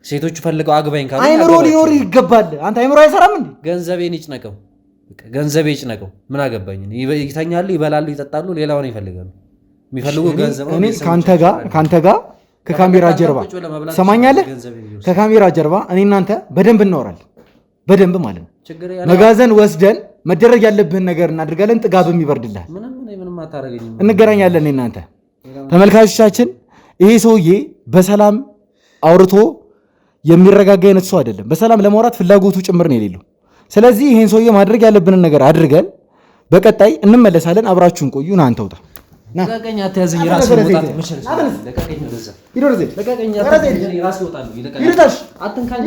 ሴቶቹ ፈልገው አግባኝ ካሉ አይምሮ ሊኖር ይገባል። አንተ አይምሮ አይሰራም እንዴ? ገንዘቤን ይጭነቀው፣ ገንዘቤ ይጭነቀው። ምን አገባኝ? ይተኛሉ፣ ይበላሉ፣ ይጠጣሉ። ሌላውን ይፈልጋሉ። የሚፈልጉ ገንዘብ ነው። እኔ ካንተ ጋር ከካሜራ ጀርባ ሰማኛለህ? ከካሜራ ጀርባ እኔ እናንተ በደንብ እናወራለን። በደንብ ማለት ነው። መጋዘን ወስደን መደረግ ያለብህን ነገር እናድርጋለን። ጥጋብም ይበርድልሃል። እንገናኛለን። እኔ እናንተ ተመልካቾቻችን፣ ይሄ ሰውዬ በሰላም አውርቶ የሚረጋጋ አይነት ሰው አይደለም። በሰላም ለማውራት ፍላጎቱ ጭምር ነው የሌለው። ስለዚህ ይሄን ሰውዬ ማድረግ ያለብንን ነገር አድርገን በቀጣይ እንመለሳለን። አብራችሁን ቆዩ። ና አንተ ውጣ። ልቀቀኝ፣ አትያዘኝ። ራሴ መውጣት የምችል ሰው ነኝ። ልቀቀኝ፣ ወደዛ ልቀቀኝ፣ አትንካኝ። ራሴ እወጣለሁ። ልቀቀኝ፣ አትንካኝ።